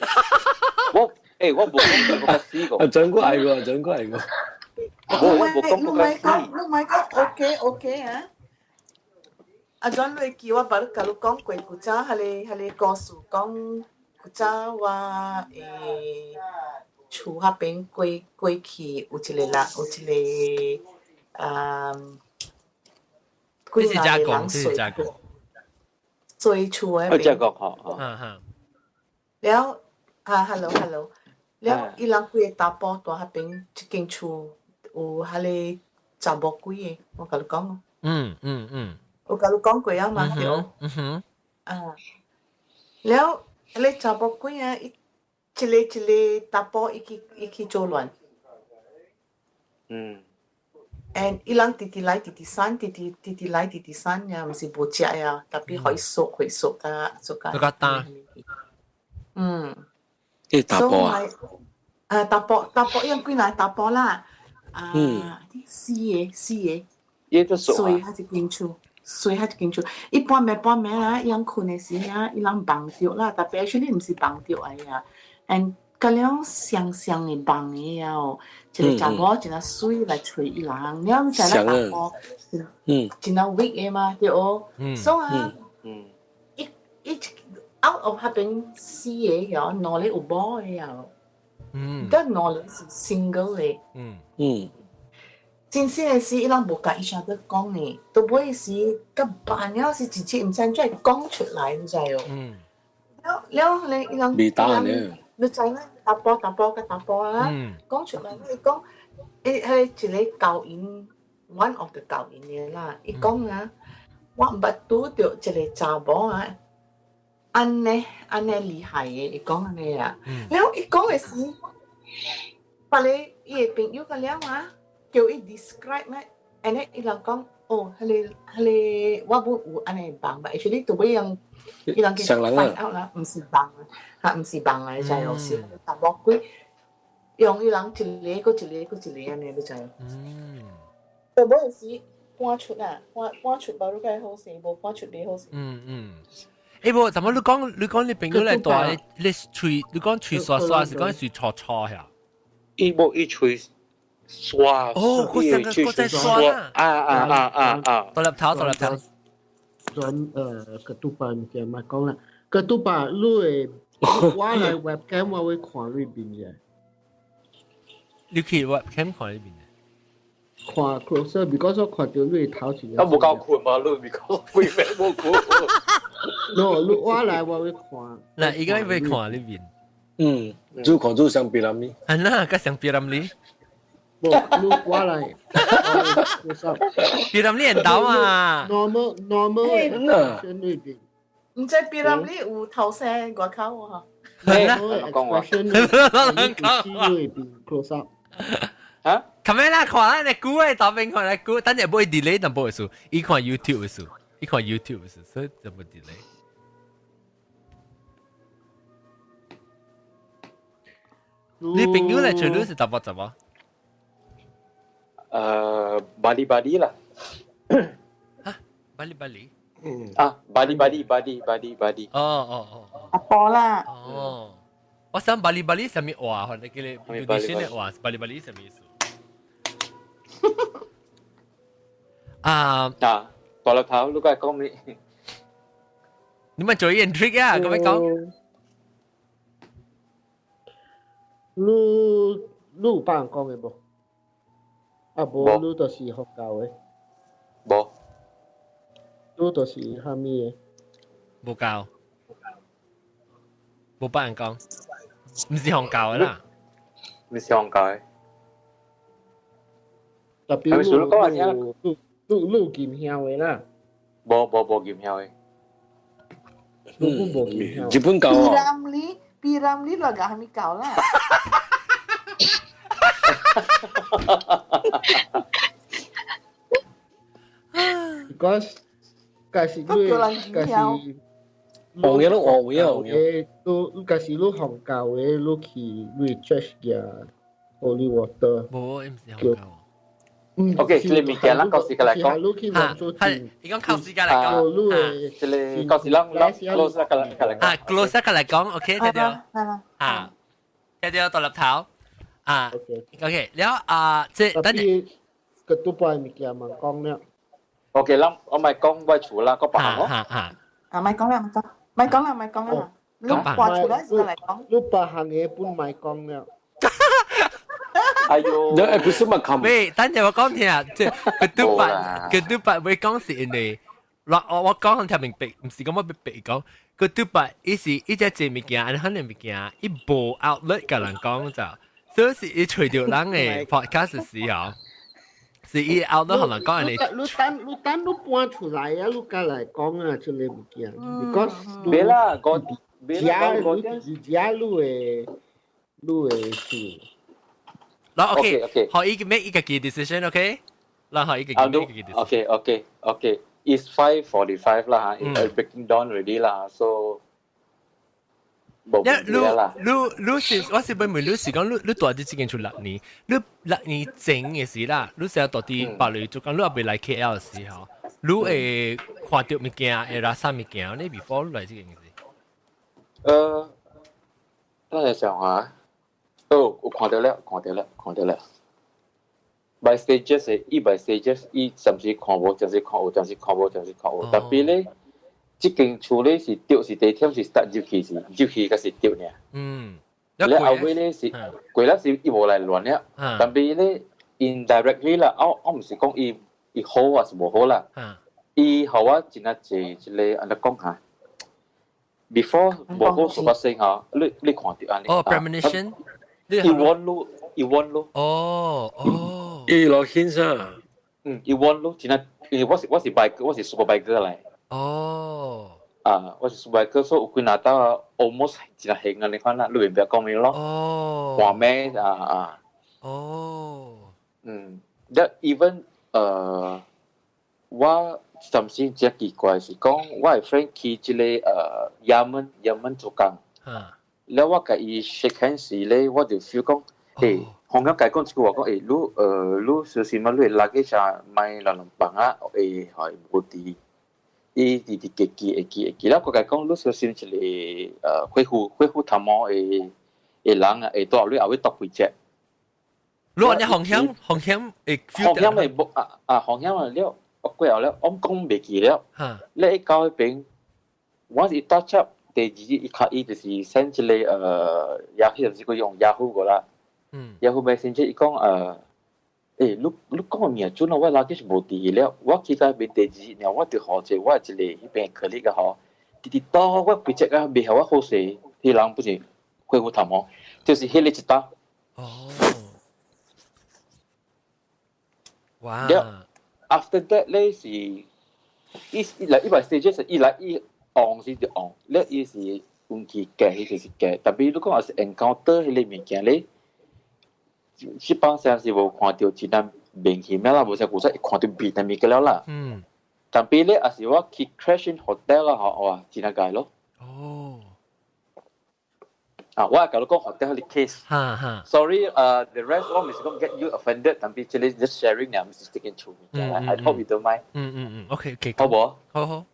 我誒，我無講過死過。啊，真過愛過，真過愛過。我我無講你咪講，你咪講 OK OK 啊。阿 John 你記我捌共你講過，古早彼個彼個故事講，古早我厝彼邊過過去有一個人，有一個啊，幾若個人睡睡厝彼邊。遮講吼。了啊，hello hello，了伊人幾個查埔蹛彼邊，這間厝有彼個查某幾個，我共你講。有共你講過啊嘛，對。啊，了，彼個查某鬼啊，伊一個一個查埔伊去伊去做亂。And 伊人直直來直直散，直直直直來直直散呀，毋是無食呀，特別予伊縮回縮甲縮甲。縮甲焦。這查埔啊？啊，查埔查埔，伊幾若查埔啦。啊，四個四個。伊都熟啊。睡彼一間厝，睡彼一間厝，伊半暝半暝啊，伊人睏的時啊，伊人夢著啦，特別 actually 毋是夢著來啊，and 甲了雙雙的夢的啊哦，一個查某真正媠來揣伊人，了你知影查埔，真正 weak 的嘛，對無？所以啊，伊伊 out of 彼邊四個哦，兩個有某的啊，得兩個是 single 的。真正的是，伊人無共伊啥得講呢，都尾是甲辦了是直接毋知怎講出來，你知無？了了咧，伊人未答呢。你知啦，查埔查埔佮查埔啦，講出來你講，伊彼一个教員，one of the 教員的啦，伊講啊，我毋捌拄著一个查某啊，按呢按呢厲害的，伊講按呢啊，了伊講的是，別个伊的朋友個了啊，叫伊 describe 咩，and then 伊人講，哦，彼个彼个我無有按呢夢吧，actually 都尾用。伊人叫 find out 啦，毋是夢，嚇毋是夢來，就係是查某鬼用伊人一个閣一个閣一个按呢，你知？嗯。就無時搬出啊，搬搬出無你較好勢，無搬出袂好勢。嗯嗯。欸無，但係你講你朋友來帶你喙，你講喙刷刷是講喙錯錯呀？伊無伊喙刷。哦，佢成個佢在刷啊啊啊啊啊！大粒頭，大粒頭。轉ketupat 物件嘛講啦，ketupat 你會我來 webcam 我會看你面嘅。你去 webcam 看你面嘅？看 closer，because 我看到你頭前。啊，無夠困嘛，你 because 規暝無睏。 No，你我來我會看。嗱，伊個會看你面。嗯，煮看煮像 P. Ramlee。係啦，個像 P. Ramlee。無，你我來。 P. Ramlee 緣投嘛。 Normal normal 裏邊。毋知 P. Ramlee 有頭生外口喎。係啦，講話。裏邊 close up。嚇？咁樣啦，看啦，你估嘅答邊看你估，等陣唔會 delay，但唔會數，伊看 YouTube 數，伊看 YouTube 數，所以就冇 delay。你朋友嚟找你是查某查某？ Bali bali 啦。嚇？Bali bali？啊，bali bali bali bali bali。哦哦哦。阿波啦。哦。我想 Bali bali 啥物話？或者叫你印度尼西亞話 Bali bali 啥物意思？啊啊！大粒頭，你該講咩？你咪做一 trick 啊！咁樣講。你你有幫人講的無？啊無，你就是佛教的。無。你就是啥物的？無教。無幫人講，毋是佛教的啦。毋是佛教的。特別你你你有金香的啦？無無無金香的。你無金香。日本教 P. Ramlee P. Ramlee 來個啥物教啦？ Because 假是你，假是黃嘅攏黃嘅黃嘅，你假是你佛教的，你去你 church 嘅 holy water。無，毋是佛教。 OK，這個物件咱到時來講。嚇，係，伊講靠時間來講。這個到時咱咱 close 來來講。啊，close 來講，OK，聽著。啊，聽著大粒頭。啊，OK，了啊，這等陣。個都擺物件嘛講了。 OK，咱我咪講我厝啦，個別行咯。嚇嚇。啊，咪講啦，咪講，咪講啦，咪講啦。你掛出來時來講。你別行嘅本咪講了。哎呦！你不是嘛？喂，等陣我講聽啊，即係ketupat ketupat 會講是因為我我講聽明白，毋是講我白講ketupat 伊是伊只這物件，按可能物件，伊無 outlet 共人講就，所以是伊揣著人的 podcast 時候，是伊 outlet 予人講你。你等你等你搬出來啊！你過來講啊，這個物件，because 別啦，我別啦，我你家你的你的事。嗱，OK OK，可以 make 一個 decision，OK？嗱，可以個 make 一個 decision。 OK OK OK，it's 5:45 啦嚇，it's breaking down already 啦，so 冇問題啦。你你是我是問問你是講你你住佇這間厝六年，你六年前的時啦，你成日住佇別類做工，你猶未來 KL 的時候，你會看著物件，會垃圾物件，你 before 你來這間時？等下想下。哦，我看到了，看到了，看到了。By stages 的，伊 by stages，伊暫時看無，暫時看有，暫時看無，暫時看有。特別咧，這間厝咧是著是第一忝是 start 入去是入去才是著爾。咧後尾咧是過了是伊無來亂了，但係咧 indirectly 啦，我我毋是講伊伊好還是無好啦。伊予我真啊濟這个按怎講哈？ Before 無好事發生嚇，你看著按呢。哦，premonition。伊 warn 你，伊 warn 你。哦哦。伊落先生。嗯，伊 warn 你，真係，因為我是 biker，我是 super biker 來。哦。啊，我是 super biker，所以有幾若到 almost 真係興啊！你看啦，你明白講咩咯？哦。換咩啊啊？哦。嗯，that even 我暫時真奇怪是講，我的 friend 去這個也門也門做工，了我共伊 shake hand 時咧，我就 feel 講，欸，紅險共伊講一句話講，欸，你小心啊，你 luggage 啊，莫亂亂放啊，會予無佇，伊直直會記會記會記，了我共伊講，你小心一個血血血血頭毛的的人啊，會蹛你後尾剁幾隻。你話你風險風險會風險會無啊啊風險啊了。我過後了，我講袂記了。你一到彼邊，我是 touch up 第二日伊較伊就是 send 一個雅虎就是佢用 Yahoo 個啦。Yahoo Messenger 伊講欸，你講的名準啊，我垃圾是無佇了。我去到彼邊第二日，我就予一個我一個彼邊 colleague 吼，直直到我規隻啊，袂予我好勢，彼人不是恢復頭毛，就是彼個一搭。哦。哇！ After that 咧是，伊伊來伊把 stage 伊來伊 on 是就 on，咧伊是運氣假，彼就是假。特別你講若是 encounter 彼個物件咧，這幫聲是無看著真正明顯啦，無像古早會看著面的物件了啦。但係咧，若是我去 crash in hotel 啦，吼，哇，真正解咯。哦。啊，我共你講 hotel 的 case。哈哈。 Sorry，the rest 我毋是講 get you offended，但係這裡 just sharing 呢，毋是 sticking to 物件。I hope you don't mind。嗯嗯嗯，OK OK。好無？好好。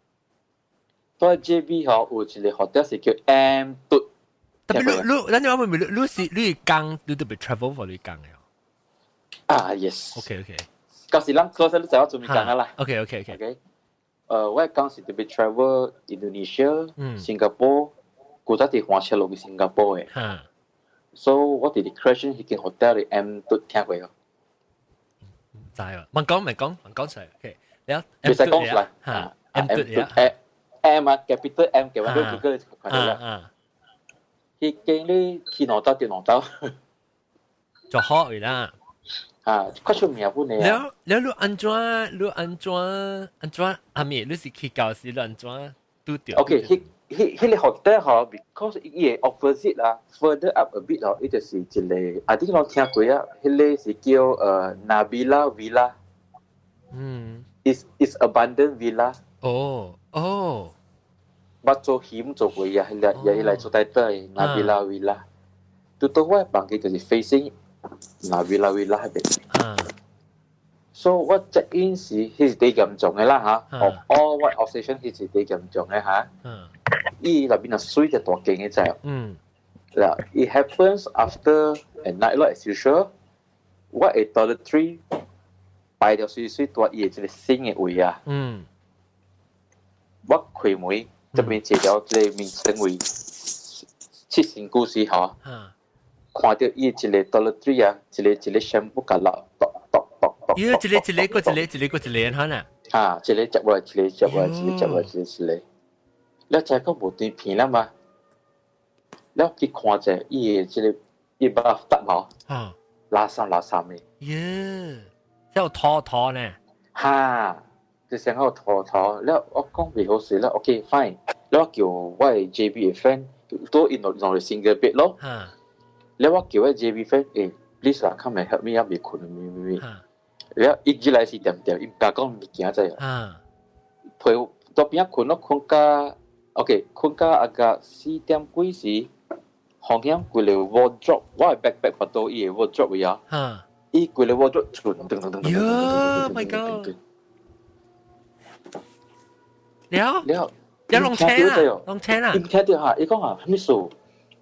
在 JB 吼有一個 hotel 是叫 M 嘟。特別你你，咱你話問你，你是你是工，你特別 travel for 你工的。啊，yes。 OK OK。到時咱 close 你知我做咩工啊啦。 OK OK OK。 OK。我講是特別 travel Indonesia、新加坡。古早佇橫車路去新加坡的，所以我佇佇 crash 彼間 hotel 的 M 都聽過哦。知啊，問講咪講，問講出來，OK。了，袂使講出來，哈，M 嘟 M 啊，capital M 嘅話都 Google 看到啦。彼間咧去兩刀跌兩刀，就好啦。啊，較出名本的了了，你按怎？你按怎？按怎？阿咪，你是去舊時你按怎拄著？OK，彼個 hotel 吼，because 伊個 opposite 啦，further up a bit 吼，伊就是一個，啊，你攏聽過啊？彼個是叫Nabila Villa。Is abandoned villa。哦哦。捌做戲做過啊，彼個也伊來做台的 Nabila Villa。拄拄我房間就是 facing Nabila Villa 彼邊。所以我 check in 時，彼是最嚴重的啦嚇。Of all 我 obsession，彼是最嚴重的嚇。伊內邊啊水就大間的知。嗱，it happens after a night 咯，as usual。我的 toiletry 擺著水水蹛伊的這個新的位啊。我開門，這邊坐著這個眠床位，拭身軀時吼，看著伊一個 toiletry 啊，一個一個 shampoo 共落，剁剁剁剁。伊一個一個，閣一個一個，閣一個，按呢？啊，一個接落來，一個接落來，一個接落來，一個一個。了知講無斷片啦嘛？了去看者，伊的這個伊 bathtub 吼，垃圾垃圾的。耶，有拖拖呢？哈，就成個拖拖。了我講袂好勢了，OK fine。了我叫我的 JB 的 friend，都因落落 single bed 咯。了我叫我 JB friend，欸，please 啦，come and help me 啊，袂睏咩咩咩。了伊入來是恬恬，伊毋敢講物件知影。陪到邊仔睏咯，睏甲 OK，睏甲啊個4點幾時，風險規个 wardrobe，我的 backpack 跋倒伊的 wardrobe 位啊。伊規個 wardrobe 噔噔噔噔噔噔，My God！了了，了攏青啦，攏青啦。伊聽著哈，伊講啊，啥物事？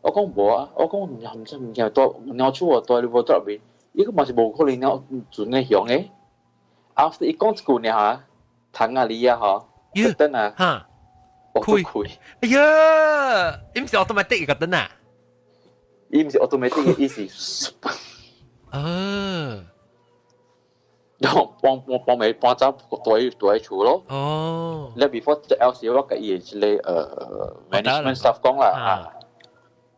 我講無啊，我講毋毋知物件蹛貓鼠哦，蹛佇 wardrobe 面，伊講嘛是無可能鳥船的雄的。After 伊講一句爾哈，窗仔裡啊吼，燈啊，哈，開開。哎呀，伊毋是 automatic 個燈啊？伊毋是 automatic 的意思。哦。幫幫幫尾搬走對對厝咯。哦。你 before 隻 L 時我甲伊一個management staff 講啦啊，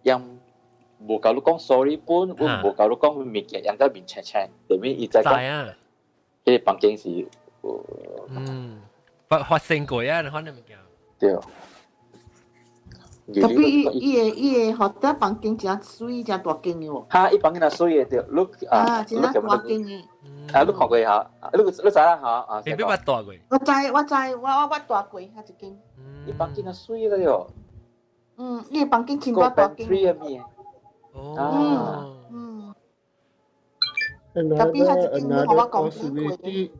因無甲你講 sorry 本，我無甲你講物件，人家面青青，後面伊再講，彼個房間是，嗯，發發生過啊，你看你物件。對。特別伊伊伊個 hotel 房間真媠，真大間的喎。哈，伊房間若媠的對，你啊，真大間的。啊，你看過哈？你你知啦哈？啊，你捌住過？我知我知，我捌住過遐一間。伊房間若媠了喲。嗯，伊個房間真大大間。 three 嘅。哦。嗯。特別遐一間，你我講 possibility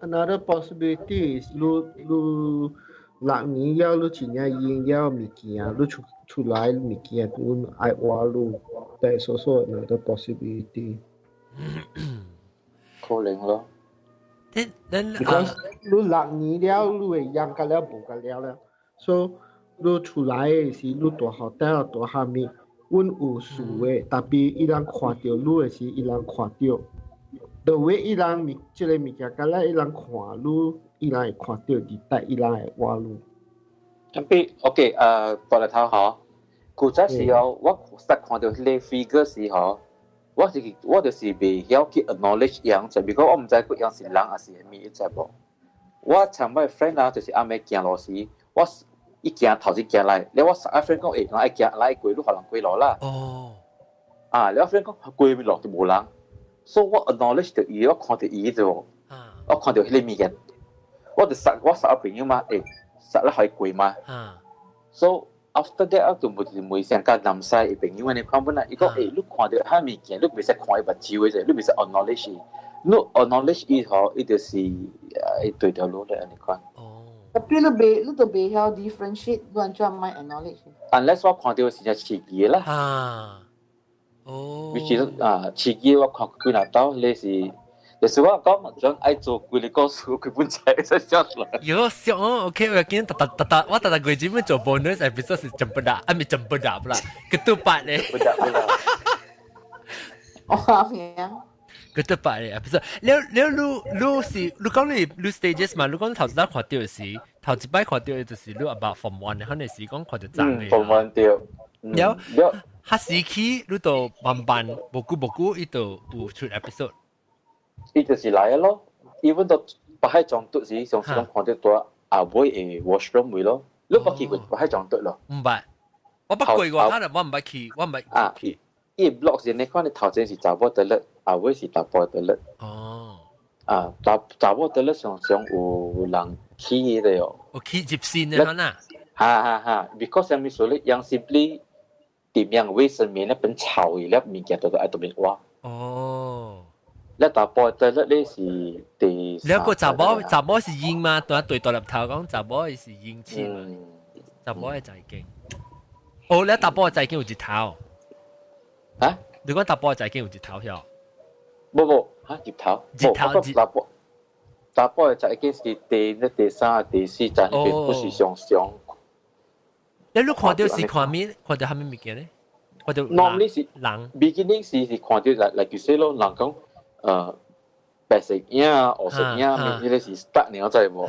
another possibility is 你你6年了，你真正用了物件，你出出來物件，阮愛換你，that is also another possibility。可能咯。then because 你六年了，你會用甲了無甲了了，所以你出來的時，你住 hotel 住啥物，阮有事的，特別伊人看著你的時，伊人看著，the way 伊人物這個物件，甲了伊人看你，伊人會看著佇帶伊人會換你。特別 OK，過來頭嗬，古早時候我實看到彼個 figure 時候，我就是袂曉去 acknowledge 樣，就比如講我毋知佢樣是人還是啥物，你知無？我尋我 friend 啊，就是暗暝行路時，我一行頭一行來，了我實阿 friend 講，欸，人愛行來過，你予人過路啦。哦。啊，了 friend 講過路就無人，所以我 acknowledge 到伊，我看到伊啫喎。我看到彼個物件，我就實我實阿朋友嘛，欸，實咧可以過嘛。So after that 我就無問聲甲南西伊朋友安尼看本來，伊講欸，你看到彼物件，你袂使看伊目睭的者，你袂使 acknowledge 伊，你 acknowledge 伊吼，伊就是伊對條路咧按呢款。哦。特別你袂，你都袂曉 differentiate，你按怎莫 acknowledge？ Unless 我看到是只刺激啦。啊。哦。 which is 啊，刺激我看幾若道，你是。就是我講，將愛做幾个故事，佢本仔在笑出來。有笑哦，OK，我見特特特特，我特特過專門做 bonus episode 是 cempedak，啊，咪 cempedak 啦，ketupat 咧。 cempedak 啦。哦，咩啊？ ketupat 咧，episode。了了，你你是你講你你 stages 嘛？你講頭一擺看著時，頭一擺看著就是你 about form one，可能是講看著長的。 form one 對。了，彼時起你就慢慢無久無久，伊就有出 episode。伊就是來咯，even 到北海撞嘟時，上次講看到大後尾的 washroom 位咯，你捌去過北海撞嘟咯？毋捌，我捌過過，可能我毋捌去，我毋捌啊，伊 block 是你看你頭前是查某 toilet，後尾是查埔 toilet。哦。啊，查查某 toilet 常常有人去的喲。有去入線的可能。哈哈哈，because 啥物事咧，樣 simply 點樣衛生棉那本臭的，了物件都愛特別挖。哦。你查埔 toilet 咧是第。你個查某查某是陰嘛？對對大粒頭講查某是陰氣嘛？查某的在經。哦，你查埔的在經有日頭。啊？你講查埔的在經有日頭曉？無無，哈日頭。日頭日。查埔查埔的在經是第那第三、第四站那邊，不是上上。你你看到是看咩？看到啥物物件咧？看到 Normally 是人。 beginning 是是看到來來就說咯，人講。白色影、黑色影，彼個是 start 你知無？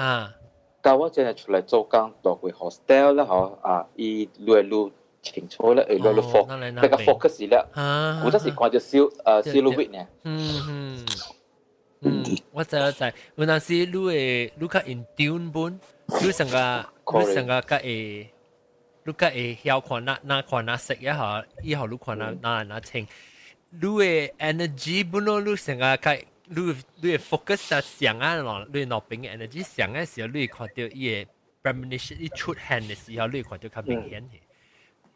到我真係出來做工，住過 hostel 啦，吼啊，伊愈來愈清楚咧，會愈來愈 focus，比較 focus 了。有陣時看著小silhouette 呢。嗯嗯嗯，我知我知，有陣時你會你較 in tune 本，你成個你成個較會，你較會曉看哪哪看哪色一下，以後你看哪哪哪清。你的 energy 本咯，你成個較你你的 focus 啊上啊，你腦邊的 energy 上的時候，你會看著伊的 premonition 伊出現的時候，你會看著較明顯的。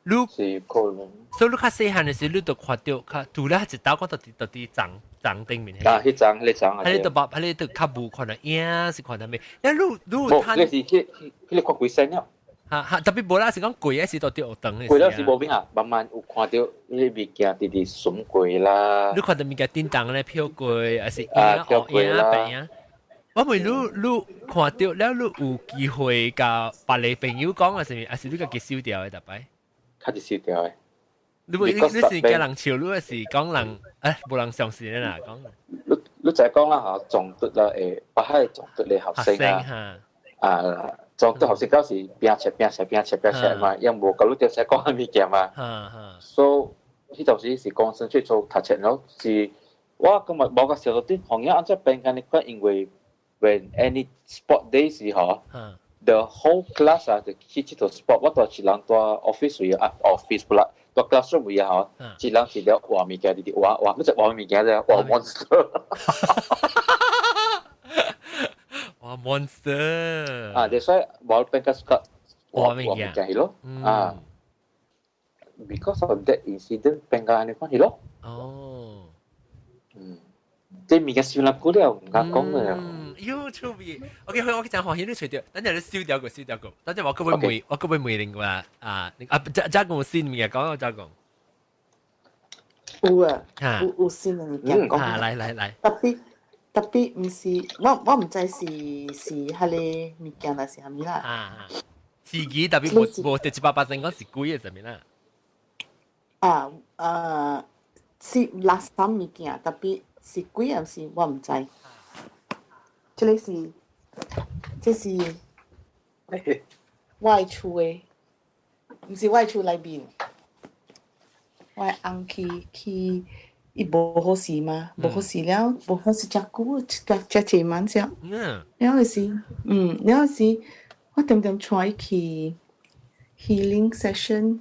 你是可能。所以你較細漢的時候，你就看著較除了一道講到底到底長長頂面。啊，彼張彼張啊。彼個都捌，彼個都較無看到影，是看到咩？你你你你是彼彼個看幾身了？哈哈，特別無啦，是講過的時都佇學堂的。過了是無變啊，慢慢有看著彼個物件直直順過啦。你看著物件叮當咧飄過，還是影黑影白影？我問你，你看著了，你有機會共別个朋友講，還是還是你家己收掉的？逐擺？較是收掉的。你你你是驚人笑，你還是講人？哎，無人相信的啦，講。你你就講啦嚇，撞到啦誒，北海撞到你學生啊，啊，撞到學生嗰時變切變切變切變切嘛，因無夠你點識講係物件嘛，所以彼陣時是講先去做讀冊咯，是我今日無個小到啲行業按照變緊你看，因為 when any sport day 時候，the whole class 啊，就去這套 sport，我都一人蹛 office 位啊，office 不啦，蹛 classroom 位啊，嗬，一人一粒畫物件，直直畫畫，乜就畫物件啫，畫 monster。畫 monster。啊，所以無變個畫物件係咯，啊，because of that incident 變個按呢款係咯。哦。嗯，這物件算啦，久了毋敢講了。喲，趣味。OK，好，我真歡喜你揣著，等陣你燒掉個，燒掉個。等陣我閣會問，我閣會問另外啊啊，遮遮講新物件，講我遮講。有啊，有有新的物件講。啊，來來來。特別特別毋是，我我毋知是是彼个物件還是啥物啦。啊，自己特別無無第100%講是鬼的啥物啦。啊啊，是垃圾物件，特別是鬼還是我毋知。這个是，這是我的厝的，毋是我的厝內面。我的翁去去，伊無好勢嘛，無好勢了，無好勢誠久，誠濟晚只。了時，嗯，了時，我定定帶伊去 healing session。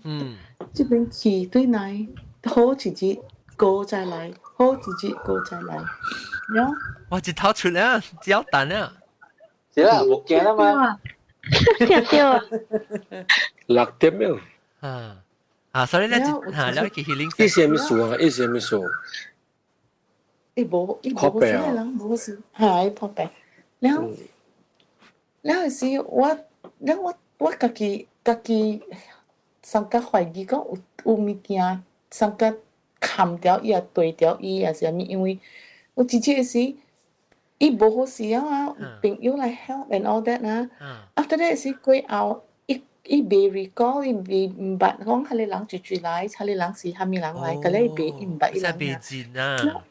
這邊去對來好一日，過再來，好一日過再來。了。哇！一頭出了，只蛋了。是啦，無驚啦嘛。聽到啊。 6點了。啊啊，所以咧，嚇，了去 healing。伊是啥物事啊？伊是啥物事？伊無，伊無好勢人，無好勢，嚇，伊破病。了，了時我，了我我家己家己，上較懷疑講有有物件上較砍掉伊啊，對掉伊啊，是啥物？因為我直接是。伊無好勢啊，朋友來 help and all that 啊。After that 是過後，伊伊袂 recall，伊袂毋捌講彼个人住住來，彼個人是啥物人來，個咧伊袂伊毋捌伊人啊。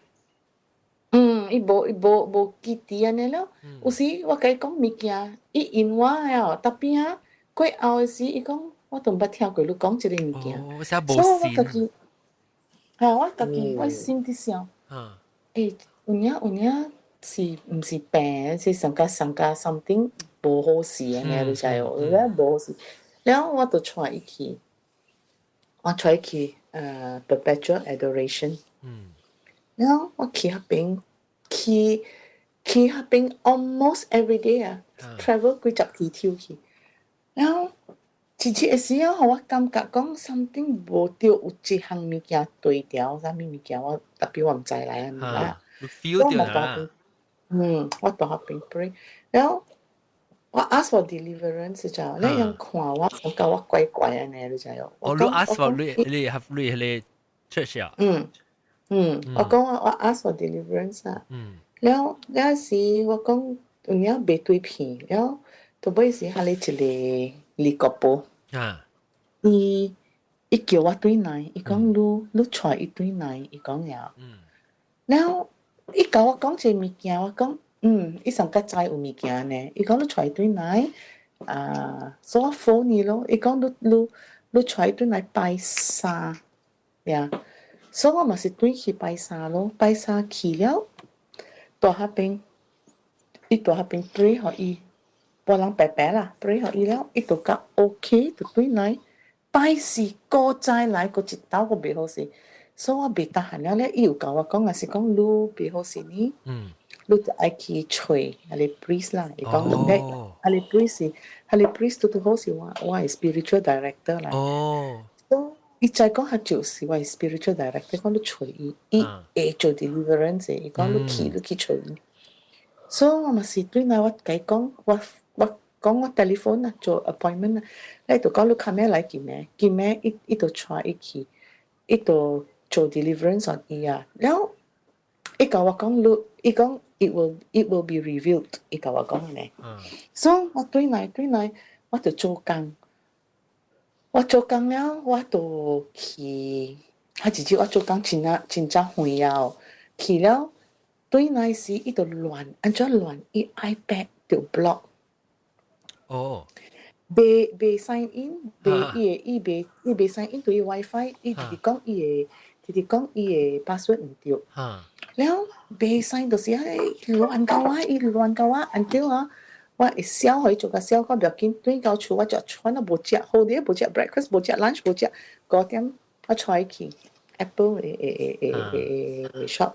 嗯，伊無伊無無記得按呢了。有時我共伊講物件，伊應我了，特別啊，過後的時，伊講我都毋捌聽過你講這個物件。所以我家己，嚇我家己我心佇想，欸，有影有影。是毋是病？是上加上加 something 無好勢按呢，你知無？了無好勢，了我就帶伊去，我帶伊去perpetual adoration。了我去彼邊，去去彼邊 almost every day 啊，travel 幾十幾條去。了一日的時候，予我感覺講 something 無對，有一項物件對調，啥物物件我特別我毋知來按呢啦。 feel 著啦。嗯，我佇彼邊 pray，了我 ask for deliverance 就，你樣看我，我覺我怪怪按呢，你知無？哦，你 ask for 你你合你彼个 church 啊？嗯嗯，我講我我 ask for deliverance 啊。了了時我講有影袂對片，了到尾時彼个一個李國寶，伊伊叫我轉來，伊講你你帶伊轉來，伊講了。了伊共我講一個物件，我講嗯，伊上較知有物件呢。伊講你帶伊轉來，啊，所以我 phone 伊咯。伊講你你你帶伊轉來拜三，呀，所以我嘛是轉去拜三咯。拜三去了，佇彼邊，伊佇彼邊 pray 予伊，無人白白啦，pray 予伊了，伊就較 OK，就轉來拜四閣再來，閣一晝閣袂好勢。所以我袂得閒了咧，伊有共我講，若是講你袂好勢呢，你就愛去揣彼个 priest 啦。伊講你彼个 priest，彼个 priest 拄拄好是我我的 spiritual director 啦。所以伊知講較就是我的 spiritual director，講你揣伊，伊會做 deliverance，伊講你去你去揣伊。所以我嘛是對來我共伊講，我我講我 telephone 啊做 appointment 啊，你就講你較咩來見咩，見咩伊伊就帶伊去，伊就做 deliverance on 伊啊，了伊共我講你，伊講 it will be revealed，伊共我講呢。所以我轉來轉來，我就做工，我做工了，我就去，啊，一日我做工真啊真正遠啊，去了，對來時伊就亂，按怎亂？伊 iPad 就 block。哦。袂 sign in，袂伊會伊袂伊袂 sign in 對 WiFi，伊直直講伊的，直直講伊的 password 毋對。了袂 sign 就是啊，亂到我，伊亂到我，until 啊，我會痟予伊做甲痟到無要緊，轉到厝我就全都無食，好啲無食 breakfast，無食 lunch，無食，5點我帶伊去 Apple 的的的的 shop。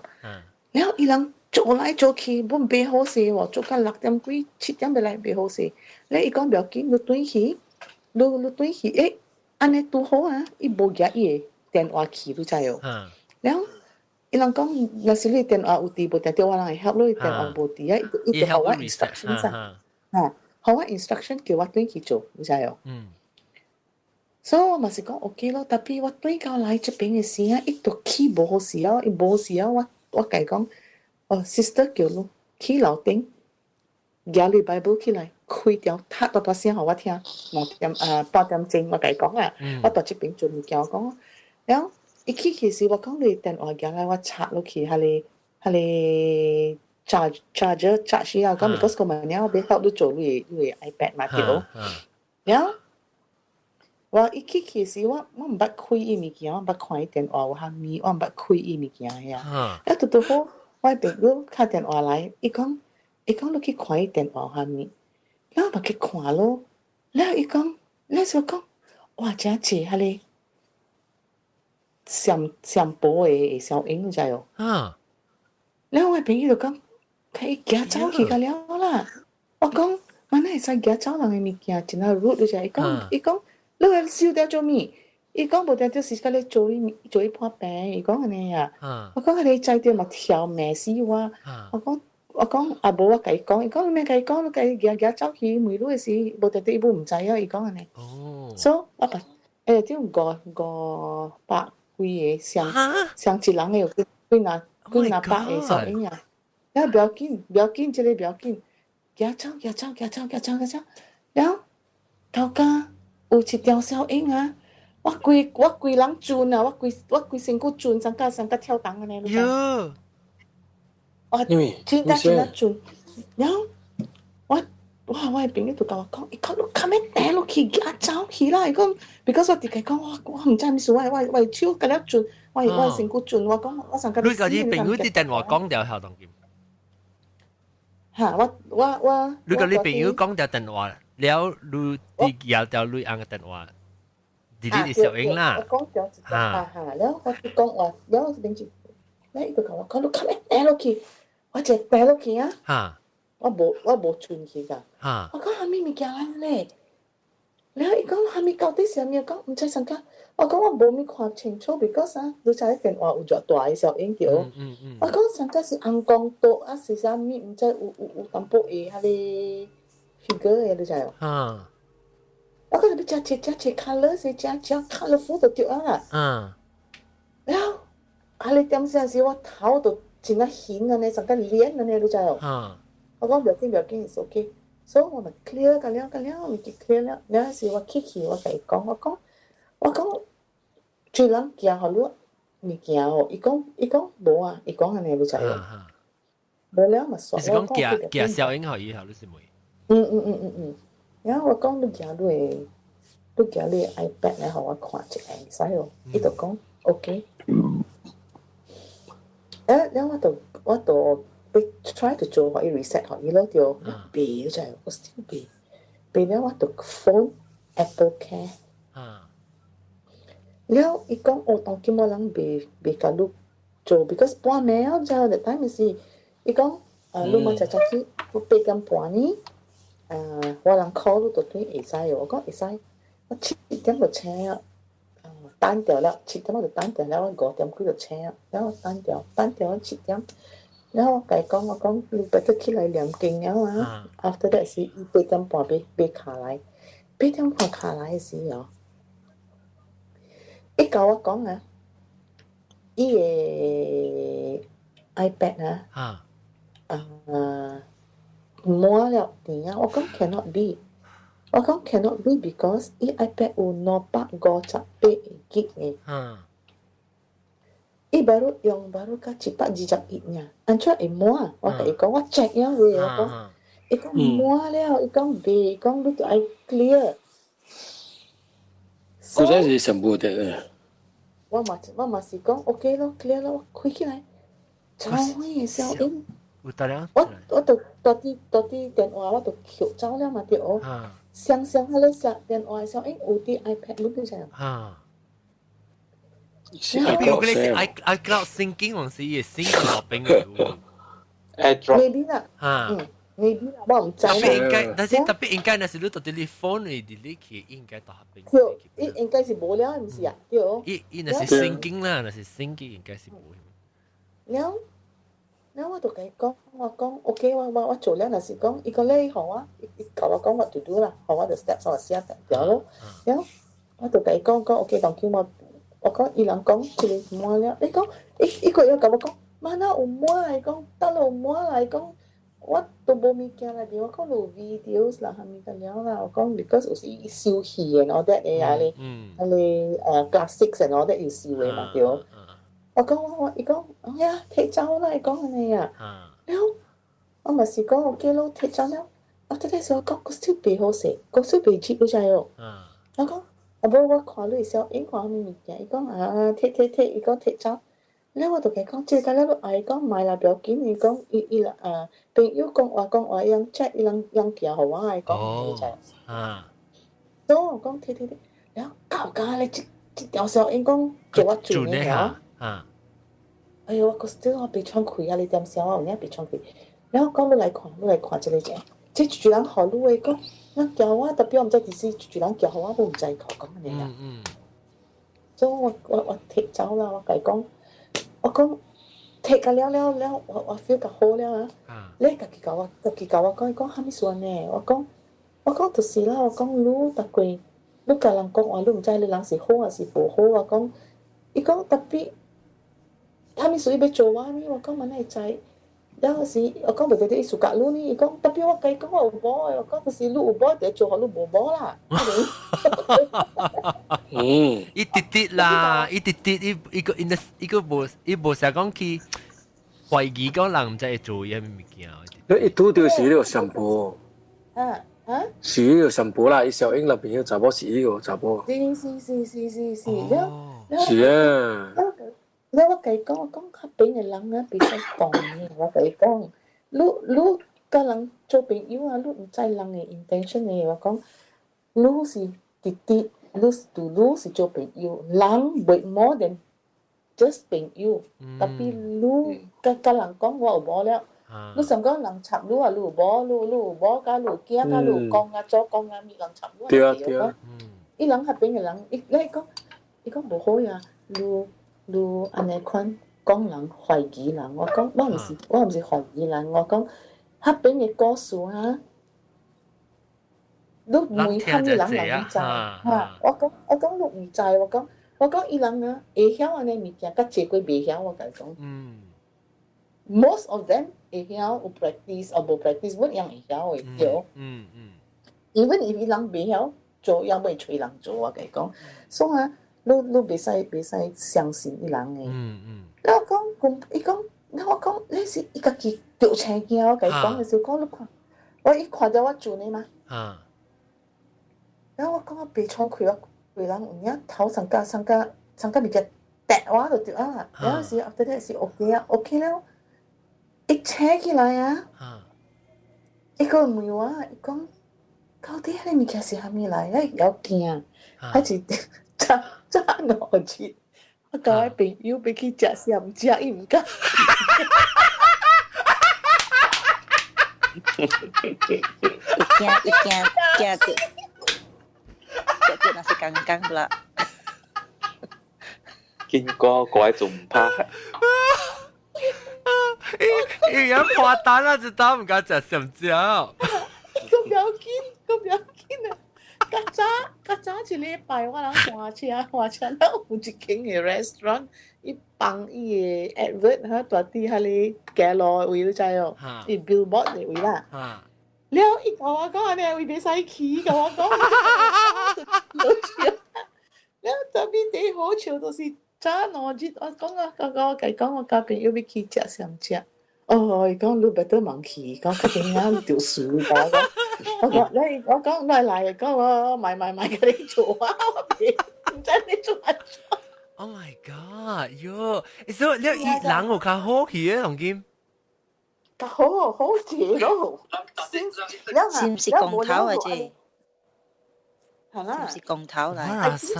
了伊人做來做去，本袂好勢喎，做到6點幾、7點欲來袂好勢。咧伊講無要緊，你轉去，你轉去，欸，按呢拄好啊，伊無舉伊的電話去，你知無？了，伊人講，若是你電話有佇無定著我人會 help 你，電話無佇啊，伊就予我 instruction 啊，哈，予我 instruction 叫我轉去做，你知無？所以我嘛是講 OK 咯，tapi 我轉到來這邊的時啊，伊都起無好勢啊，伊無勢啊，我共伊講，哦，sister 叫你去樓頂，舉你 Bible 起來，開條讀大大聲予我聽，2點啊8點鐘我共伊講啊，我佇這邊做物件，我講，了伊去去時我講你電話舉來我插落去，彼個 charger charge 啊，講 because 個物件我欲 help 你做你的 iPad 嘛對。了我一去去時，我毋捌開伊物件，我毋捌看伊電話有啥物，我毋捌開伊物件遐。啊，拄拄好，我朋友敲電話來，伊講你去看伊電話有啥物，了我嘛去看咯。了伊講，了就講，哇，誠濟彼個上上報的小英，你知無？了我朋友就講，伊行走去甲了啦。我講，我哪會使行走人的物件，真啊 rude 你知？伊講，伊講。你會燒掉做物？伊講無定就是共你做一做一破病，伊講按呢啊。我講你知著嘛挑罵死我。我講啊無我共伊講，伊講你免共伊講，你共伊行行走去問你的時，無定著伊無毋知影，伊講按呢。所以我把欸，這500幾个上上一人的有幾幾若幾若百个小嬰仔，了無要緊，無要緊，這個無要緊，行走行走行走行走行走，了頭家有一條小嬰啊！我規人轉啊！我規身軀轉，上甲跳動按呢。喲！我真正真正轉，然後我的朋友就共我講，伊講你較欲彈落去，行走去啦！伊講，because 我直共伊講，我毋知啥物事，我手甲了轉，我身軀轉，我講我上甲你共你朋友佇電話講著曉當今。哈！我你共你朋友講著電話，了你佇舉著你翁的電話，佇你的小英啦。我講著一個，哈哈，了我就講話，了我變就，了伊就共我講，你較欲彈落去，我就彈落去啊！我無轉去㗎。我講啥物物件來咧？了伊講啥物到底是啥物？講毋知啥個。我講我無物看清楚，because 啊，你知電話有偌大的小影對。我講上個是紅光刀啊，是啥物？毋知有淡薄的彼個 figure 的，你知無？我講你食一食一 colour 是食食 colourful 就對啊啦。了，啊你點時時我頭就真啊興按呢，成個臉按呢，你知無？我講無要緊無要緊，是 OK。所以我咪 clear 個了個了，物件 clear 了。了時我去去，我共伊講，我講，這人寄予你物件哦，伊講無啊，伊講按呢你知無？無了嘛煞。你是講寄小英予伊，予你是未？嗯。然後我講你寄你的，你寄你的 iPad 來予我看一下，會使無？伊就講 OK。欸，了我就欲 try to 做予伊 reset 予伊咯，就袂，你知無？我 still 袂，袂了我就 phone Apple Care。了伊講哦，當今我人袂共你做，because 半暝啊，知影 that time 是，伊講啊，你明仔早起，你8點半呢，啊，我人 call 你就對會使哦，我講會使，我7點就醒啊，等著了，七點我就等著了，我5點幾就醒啊，然後等著，等著7點，然後我共伊講，我講你 better 起來念經了啊，after that 是伊8點半欲敲來，八點半敲來的時哦。伊共我講啊，伊的 iPad 啊，啊滿了電啊，我講 cannot be，我講 cannot be because 伊 iPad 有258 G 的。伊 baru 用 baru 甲121爾，按怎會滿？我共伊講，我 check 了未？我講，伊講滿了，伊講未，伊講你著愛 clear。嗰陣是全部的。我嘛是講 OK 咯，clear 咯，我開起來，超遠的聲音。有得了。我就蹛佇電話，我就抾走了嘛對。雙雙彼個聲電話聲音有佇 iPad 裏邊聲。是比如講是 iCloud syncing 還是伊 sync 落邊嘅？AirDrop。 Maybe 啦。Maybe 啦，我毋知。特別應該，但是特別應該，若是你蹛佇你 phone 裏 delete 去，應該到邊。對，伊應該是無了，毋是啊？對。伊若是 syncing 啦，若是 syncing 應該是無。了，了我就共伊講，我講 OK，我做了，若是講伊講你予我，伊共我講 what to do 啦，予我 the steps 我寫條咯。了，我就共伊講講 OK，當叫我，我講伊人講這个滿了，伊講伊伊閣要共我講，嘛哪有滿？伊講佗落有滿啦？伊講我都無物件內面，我講有 videos 啦，啥物個了啦。我講 because 有時伊收戲 and all that 的啊咧，啊咧classics and all that 有收的嘛對。我講我伊講，哎呀，提走啦，伊講按呢啊。了，我嘛是講 OK 咯，提走了。我這個時候講，閣手袂好勢，閣手袂接，你知無？我講，啊無我看你小影看啥物物件，伊講啊，提提提，伊講提走。了我就共伊講，這個了你愛講買啦，不要緊。伊講伊伊啦啊，朋友講話講話，用 check 伊人用寄予我，伊講你知。所以我講提提提，了到家咧，這這條小英講叫我做呢條。哎喲，我閣 still 我袂喘氣啊！你點聲我有影袂喘氣。了我講你來看，你來看這個者，這一人予你的講，咱叫我特別我毋知佇時一人叫予我，我毋知靠講按呢啊。所以我提走啦，我共伊講，我講提甲了了了，我 feel 較好了啊。你家己共我，家己共我講，伊講啥物事按呢？我講就是啦，我講你逐過，你共人講話，你毋知你人是好還是無好。我講，伊講特別。啥物事伊欲做我呢？我講嘛哪會知？了時我講袂記得伊 suka 你呢？伊講特別我共伊講我有某的，我講就是你有某就做予你無某啦。伊直直啦，伊直直伊伊個伊伊個無伊無成講去懷疑講人毋知會做伊啥物物件。伊拄著是彼個上婆。啊啊？是彼個上婆啦，伊小英那邊個查某是彼個查某。是是是是是是，了是啊。了我共伊講，我講較邊的人啊，袂使講的。我共伊講，你你佮人做朋友啊，你毋知人的 intention 的。我講，你是弟弟，你是對你是做朋友，人袂 more than just 朋友。特別你佮人講我有某了，你想講人插你啊，你有某，你有某，佮你有囝，佮你有講啊，做講啊，物人插你。對啊對啊。伊人較邊的人，伊你講，伊講無好呀，你。你按呢款講人懷疑人，我講我毋是懷疑人，我講彼邊的故事啊，你問啥物人人毋知，哈？我講你毋知，我講伊人啊會曉按呢物件，較濟過袂曉，我共你講。Most of them 會曉有 practice 或無 practice，本樣會曉的對。Even if 伊人袂曉做，也袂揣人做，我共你講。所以啊。你袂使相信伊人的。我講，講伊講，我講你是伊家己著青驚，我共伊講的時候，講你看，我伊看著我做呢嘛。然後我講我袂敞開，我規人有影頭上甲上甲上甲物件掟我就對啊。然後是 after that 是 OK 啊，OK 了，伊醒起來啊，伊閣問我，伊講到底彼个物件是啥物來？伊會驚，還是早早5日，我共我朋友欲去食鹹食，伊毋敢。伊驚伊驚驚著，驚著若是剛剛啦。見過嗰種唔怕。伊伊破單啦，就打毋敢食香蕉。閣不要緊，閣不要緊啊！較早較早一禮拜，我人換車換車，咱有一間的 restaurant，伊放伊的 advert 哈，蹛佇彼个街路位，你知無？伊 billboard 的位啦。了，伊共我講按呢，位袂使去，共我講。好笑，了特別第好笑就是。早2日我講啊，剛剛我計講我家朋友欲去食啥食。哦，伊講你 better 茫去，講較緊啊著輸我講，我講你我講來來，講我買買買給你做啊，我袂毋知你做按怎。 Oh my god！喲，所以你伊人有較好去嘅，當今。較好好食咯。是毋是光頭啊？這係啦，是毋是光頭來？啊，是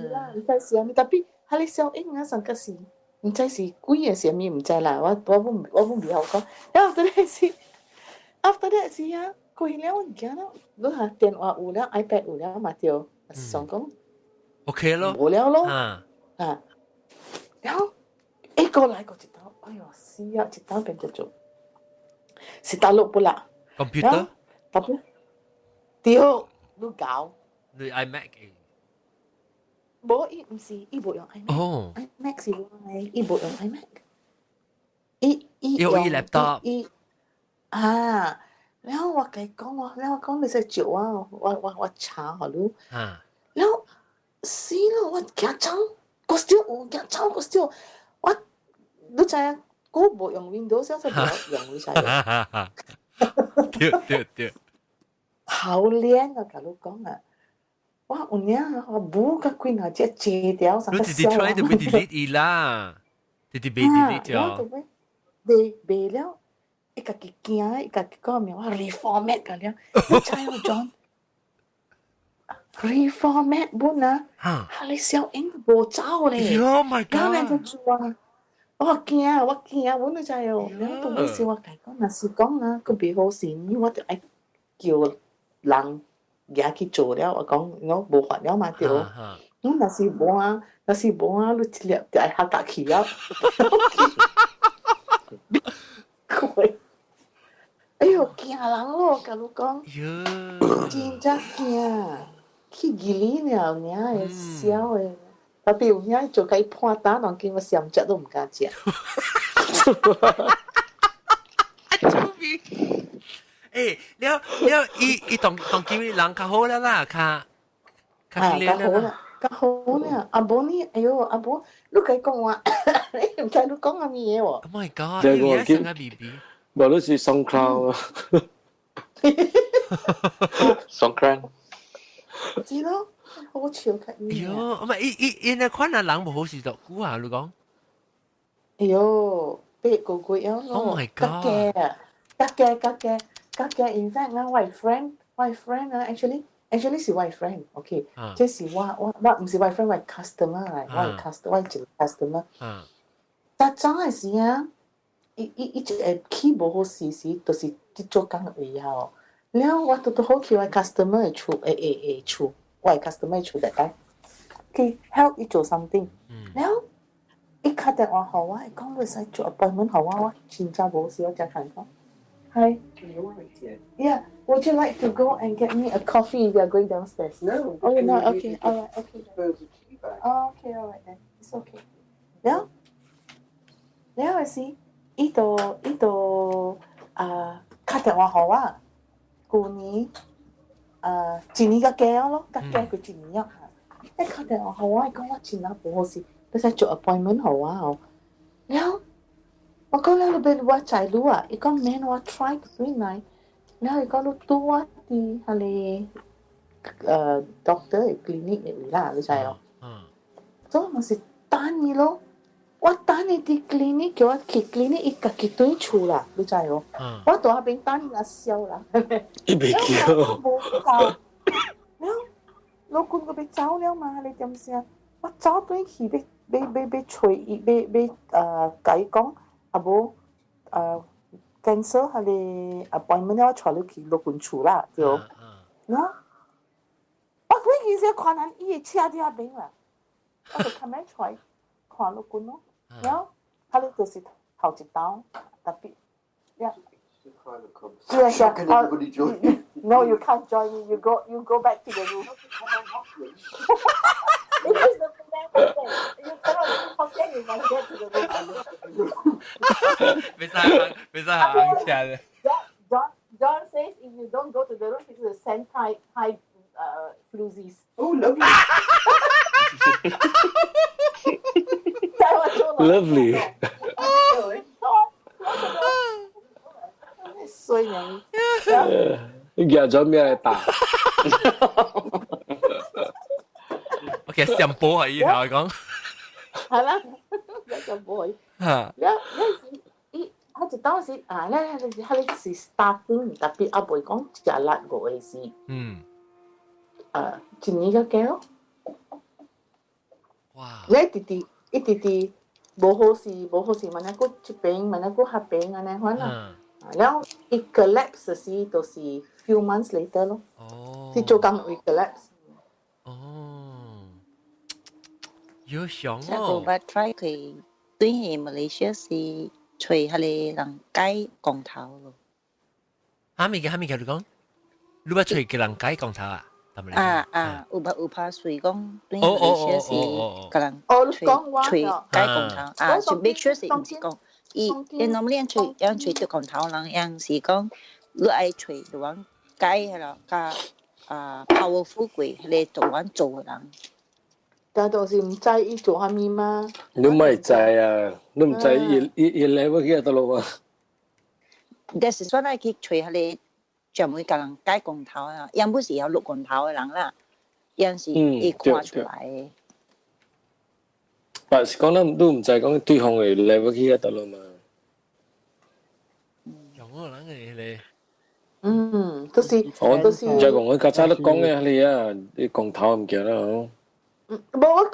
啦，毋知是啥物，特別係你小英啊，上個是毋知是幾個啥物，毋知啦。我我本袂曉講。然後 after that 是，after that 是啊，過了我驚了，你下電話有了，iPad 有了嘛對，想講 OK 咯，無了咯，啊，然後一個來過一道，哎喲死啊！一道變做做，是大陸不啦？computer，特別對，你搞。你 iMac 嘅？無，伊毋是，伊無用 iMac。哦。 iMac 是我的，伊無用 iMac。伊伊用 laptop。伊啊，然後我共伊講我，然後我講你使借我，我查予你。啊。然後死咯，我驚走，個少有驚走個少，我你知影，我無用 Windows，我無用你知。對對對。好靚啊！共你講啊！我有影我舞甲幾若隻借掉，你直直 try 就會 delete 伊啦，直直被 delete 咗。未未了，伊家己驚，伊家己講名，我 reformat 甲了，你知影 John reformat 本啊，哈你小英無走咧，Oh my god！然後就做啊，我驚我驚，我你知哦，然後到尾時我共伊講，若是講啊，閣袂好勢，我就愛叫人。舉去做了，我講我無法了嘛對。我若是無啊，若是無啊，你一粒就愛客家去啊。鬼！哎喲，驚人咯，共你講。真正驚，去義理了，爾會痟的。特別有影做甲伊破膽，當今我啥食都毋敢食。豬鼻。欸，了了，伊伊當當今人較好了啦，較較較好啦，較好啦。啊無呢，哎喲，啊無，你共伊講話，你毋知你講啥物嘢喎？Oh my god！你而家生個 BB，無你是 SoundCloud 啊，SoundCloud。知咯，好笑較。哎喲，唔係伊伊伊那款啊人無好勢就久啊，你講。哎喲，8個月了咯。 Oh my god！較加較加。較加 in fact 啊，我 friend 我 friend 啊，actually 是我 friend，OK，這是我我我毋是我 friend，我 customer 來，我 customer 我一個 customer。但早的時啊，伊伊伊一個起無好勢時，就是佇做工的位啊哦。了我拄拄好去我 customer 的厝，會會會厝，我的 customer 的厝內底，去 help 伊做 something。了伊敲電話予我，伊講你使做 appointment 予我，我真正無事，我才看講。Hi. Yeah. Would you like to go and get me a coffee if you are going downstairs? No. Oh, you're not? Okay. All right. Okay. Oh, okay. All right then. It's okay. 了，了時，伊就伊就啊敲電話予我，舊年啊一年較加咯，較加過一年啊。伊敲電話予我，伊講我真啊無好勢，你使做 appointment 予我哦。了。我講了，你欲我載你啊？伊講免，我 try 轉來。了伊講你拄我佇彼个doctor 的 clinic 的位啦，你知哦？嗯。所以我是等伊咯，我等伊佇 clinic，叫我去 clinic，伊家己轉厝啦，你知哦？嗯。我佇彼邊等伊阿痟啦。伊袂叫。無到。了，老公閣欲走了嘛？你點聲？我走轉去欲欲欲欲揣伊，欲欲共伊講。啊無，cancel 彼个 appointment 我帶你去老君厝啦，對。然後我過去時看咱伊的車佇遐邊啦，我就較免出來看老君咯。然後，彼个就是頭一道特別，yeah。Yeah. No, you can't join me. You go back to the room. It is the Penang hotel. You cannot speak Hokkien, you must get to the room. 袂使袂使行車的。 John says if you don't go to the room, he's going to send Thai floozies. Oh, lovely. Lovely。衰人。你夾咗咩嚟打？ OK，上波係依頭講。係啦，有上波係。嚇。了，了時，伊佢一當時啊，咧佢是 starting，特別阿未講食力五個時。一年個幾咯。哇！你直直一直直無好勢，無好勢，問下閣這邊，問下閣彼邊按呢款啦。了伊 collapse 時，就是 few months later 咯。哦。伊做工會 collapse。哦。有想這個捌 try 佢對去馬來西亞是揣彼个人改光頭咯。哈物件哈物件你講？你捌揣個人改光頭啊？啊啊，有捌有拍水講對馬來西亞是共人揣揣改光頭啊，就 make sure 是毋是講伊伊 normally 揣樣揣著光頭人，樣是講你愛揣就往改彼個較啊 powerful 過彼个做阮做的人。但就是毋知伊做啥物嘛。你咪知啊？你毋知伊伊伊 level 去佗落嘛？但是說來去揣彼個專門共人改光頭啊，樣不是有錄光頭的人啦，樣是會看出來的。但是講咱你毋知講對方的 level 去佗落嘛？用個人嘅咧。嗯，就是我就是。唔知講我較早你講的彼個啊，你光頭物件啦吼。無我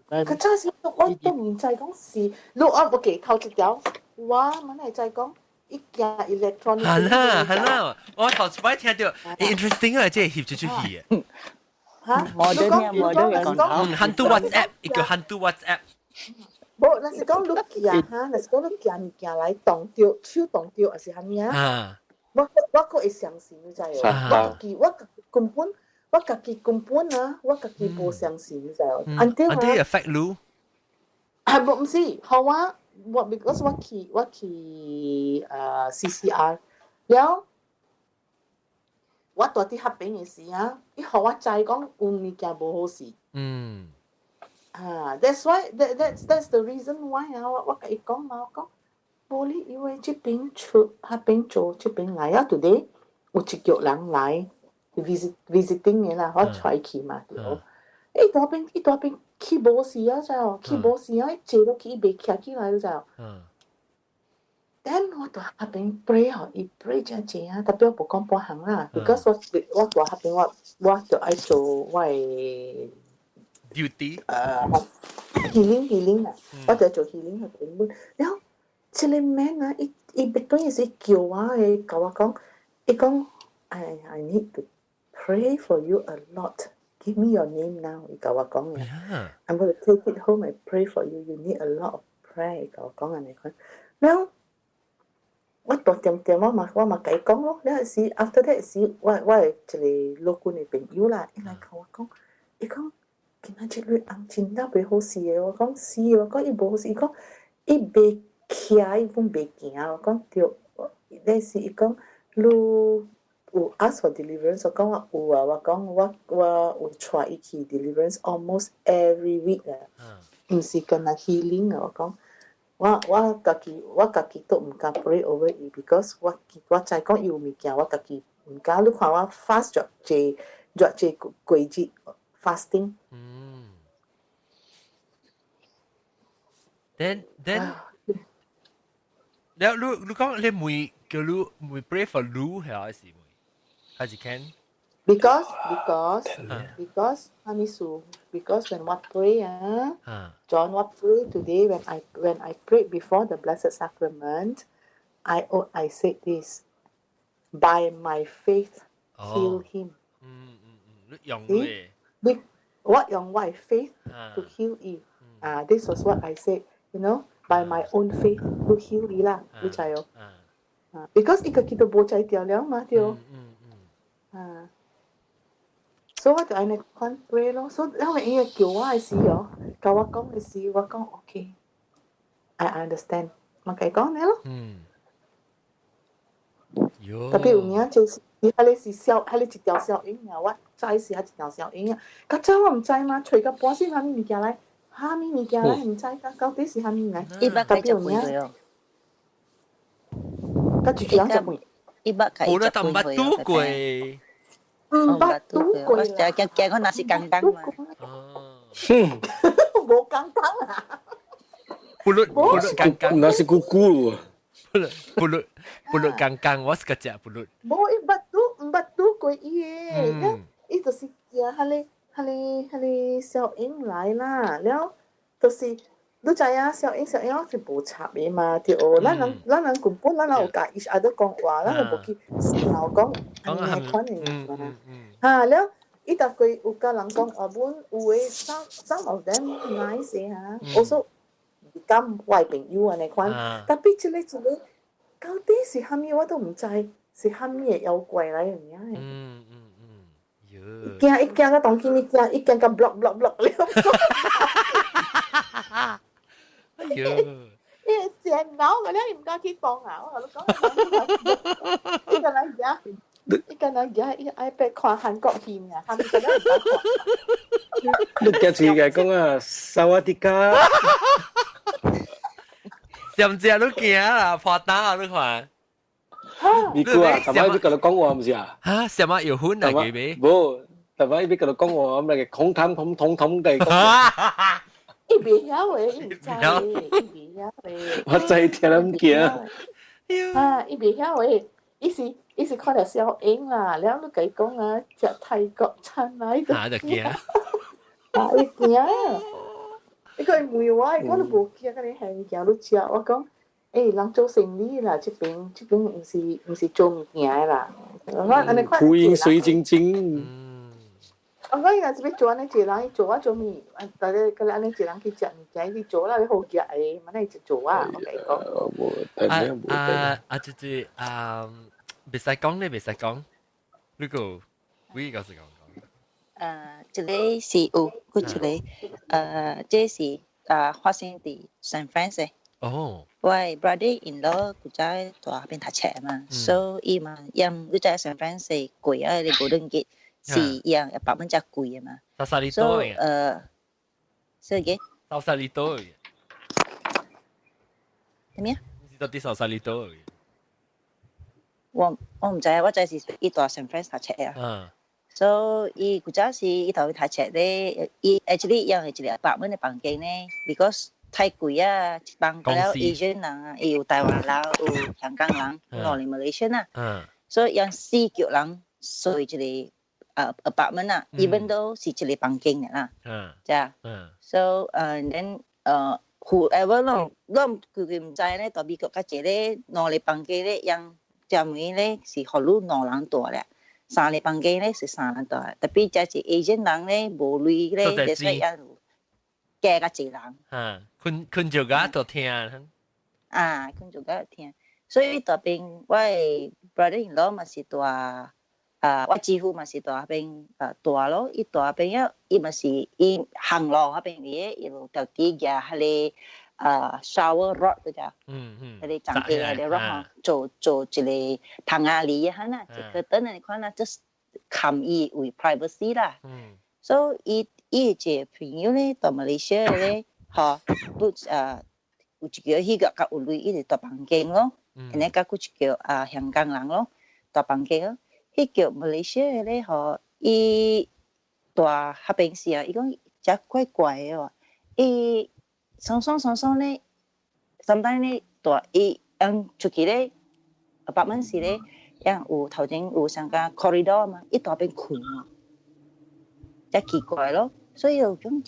我較早時我都毋知講是，你我我記頭一條，我問係知講。伊行 electronic。係啦係啦，我頭一擺聽著 interesting 啊，這翕一出戲嘅。嚇？冇得冇得講。嗯，hantu WhatsApp，伊叫 hantu WhatsApp。無，若是講你行哈，若是講你行物件來動著，手動著，還是啥物啊？我我閣會相信，你知無？我家己我根本我家己根本啊，我家己無相信，你知無？安怎 affect 你？係無毋是，予我。我 because 我去CCR 了，我蹛佇彼邊的時啊，伊予我知講有物件無好勢。啊，that's why that's the reason why 啊，我我共伊講嘛，我講無你以為這邊出，彼邊做，這邊來啊，today 有一局人來 visiting 的啦，我帶伊去嘛，對。伊大邊伊大邊去無勢啊，知無？去無勢啊，伊坐落去伊袂徛起來，你知無？Then 我佇彼邊 pray 吼，伊 pray 真濟啊，特別我無講半項啦，because 我我佇彼邊我我就愛做我的 duty，healing healing 啊，我就做 healing 彼邊。然後這個 man 啊，伊伊欲轉時叫我的，共我講，伊講 I need to pray for you a lot. Give me your name now. 伊共我講嘅。I'm going to take it home and pray for you. You need a lot of prayer. 伊共我講按呢款。然後我大點點我嘛我嘛共伊講咯。了時 after that 時，我我的一個老君的朋友啦，伊來共我講，伊講今仔日你翁真正袂好勢的。我講是，我講伊無好勢，伊講伊袂徛，伊本袂行。我講對，那時伊講你有 ask for deliverance，我講我有啊，我講我我有帶伊去 deliverance almost every week 啊，毋是干焦 healing 啊，我講我我家己我家己都毋敢 pray over 伊，because 我我知講伊有物件，我家己毋敢。你看我 fast 咗濟咗濟幾日 fasting。嗯。Then 了你你講你每叫你每 pray for 你係還是每還是 can？ Because 啥物事？Because when 我 pray 啊，John 我 pray today when I prayed before the Blessed Sacrament, I oh I said this, by my faith heal him。嗯嗯嗯，你用你你我用我的 faith to heal 伊。啊，this was what I said, by my own faith to heal 伊啦，你知哦？啊，because 伊家己都無知著了嘛，對。啊。所以我就按呢款 pray 咯，所以因為伊會叫我的時哦，共我講的時，我講 OK，I understand，我共伊講呢咯。特別有影就是彼个是小，彼个一條小影啊，我知是彼一條小影啊。較早我毋知嘛，揣到半死啥物物件來，蝦米物件咧，毋知到底是蝦米嚟。伊捌開食幾歲哦？甲住人食幾？伊捌開冇得但捌拄過。毋捌拄過。我驚驚講若是剛剛嘛。哦。無剛剛啊！不論不論剛剛，那是咕咕。不論不論不論剛剛，我是個食不論。無伊捌拄毋捌拄過伊的，伊就是驚彼个彼个彼个小英來啦，了就是你知影小英小英是無插的嘛，對，咱人咱人根本咱人有共伊阿得講話，咱就無去鬧講按呢款的嘛，哈了。伊逐過有共人講話，阮有的 some of them nice 哈，我說敢我朋友按呢款，tapi 這个這个到底是啥物我都毋知，是啥物的妖怪來的爾。驚伊驚到當今伊驚伊驚到 block block block 了。哎喲！伊會煎腦個了，伊毋敢去講啊！我共你講，伊敢若驚，伊敢若驚伊 iPad 看韓國戲爾，他們敢若毋敢看。你驚住個講啊，薩瓦迪卡。甚至你驚啦，破膽啊！你看。你估啊？頭擺你共你講話毋是啊？嚇，什麼有款啊？記未？無，頭擺伊共你講話，咁個空談空通通地講。伊袂曉的，伊毋知的，伊袂曉的。我知聽得毋驚。啊，伊袂曉的，伊是伊是看著小英啦，了你共伊講啊，食泰國餐啊，伊就嚇就驚。啊，伊驚。伊閣問我，伊講你無驚，佮你還物件你食，我講，欸，人做生意啦，這邊這邊毋是毋是做物件的啦。我按呢看。烏蠅水晶晶。我講伊若是欲做按呢一個人，伊做啊做物？啊，大家佮你按呢一個人去食物件，伊去做啦，你好食的，嘛，伊就做啊，我共伊講。無，啊啊，就是啊，袂使講你袂使講，你個，我告訴講講。這個是有，佫一個，這是啊發生佇 San Francisco。哦。我 brother in law 古早蹛彼邊讀冊嘛，所以伊嘛，因你知 San Francisco 貴啊，你無論結是一樣百分之貴的嘛。三十二多嘅。所以嘅。32多嘅。咩啊？唔是到底32多嘅。我我毋知，我知是伊蹛 San Francisco 讀冊啊。所以伊古早時伊頭去讀冊咧，伊 actually 伊係一個百蚊的房間咧，because 太貴啊，一房了 Asian 人啊，伊有台灣人，有香港人，兩個 Malaysian 啊，所以用四腳人睡一個apartment 啊，even though 是一個房間的啦，知啊？So then whoever 攏攏佢佢毋知咧，蹛美國較濟咧，兩個房間咧，用專門咧是予你兩人蹛咧。三個房間咧是三人蹛，tapi 這是 Asian 人咧無鐳咧，就所以加較濟人。啊，睏睏著甲就聽。啊，睏著甲聽，所以蹛邊我的 brother in law 嘛是蹛啊，我姊夫嘛是蹛彼邊啊蹛咯，伊蹛彼邊啊，伊嘛是伊行路彼邊伊伊就特地舉彼個啊 shower rod 嗰隻，彼個長嘅彼個 rod 做做一個窗仔籬啊，啦，一個燈你看啦，就是冚伊為 privacy 啦。所以伊伊一個朋友咧，蹛馬來西亞咧，吼，不啊，有一個彼個較有鐳，伊就蹛房間咯，然後佮閣一個啊香港人咯，蹛房間咯。彼個馬來西亞咧，吼，伊蹛彼邊時啊，伊講遮怪怪的哦，伊爽爽爽爽咧，sometimes 咧蹛伊嗯出去咧，apartment 時咧，樣有頭前有上個 corridor 嘛，伊蹛邊睏哦，遮奇怪咯，所以就講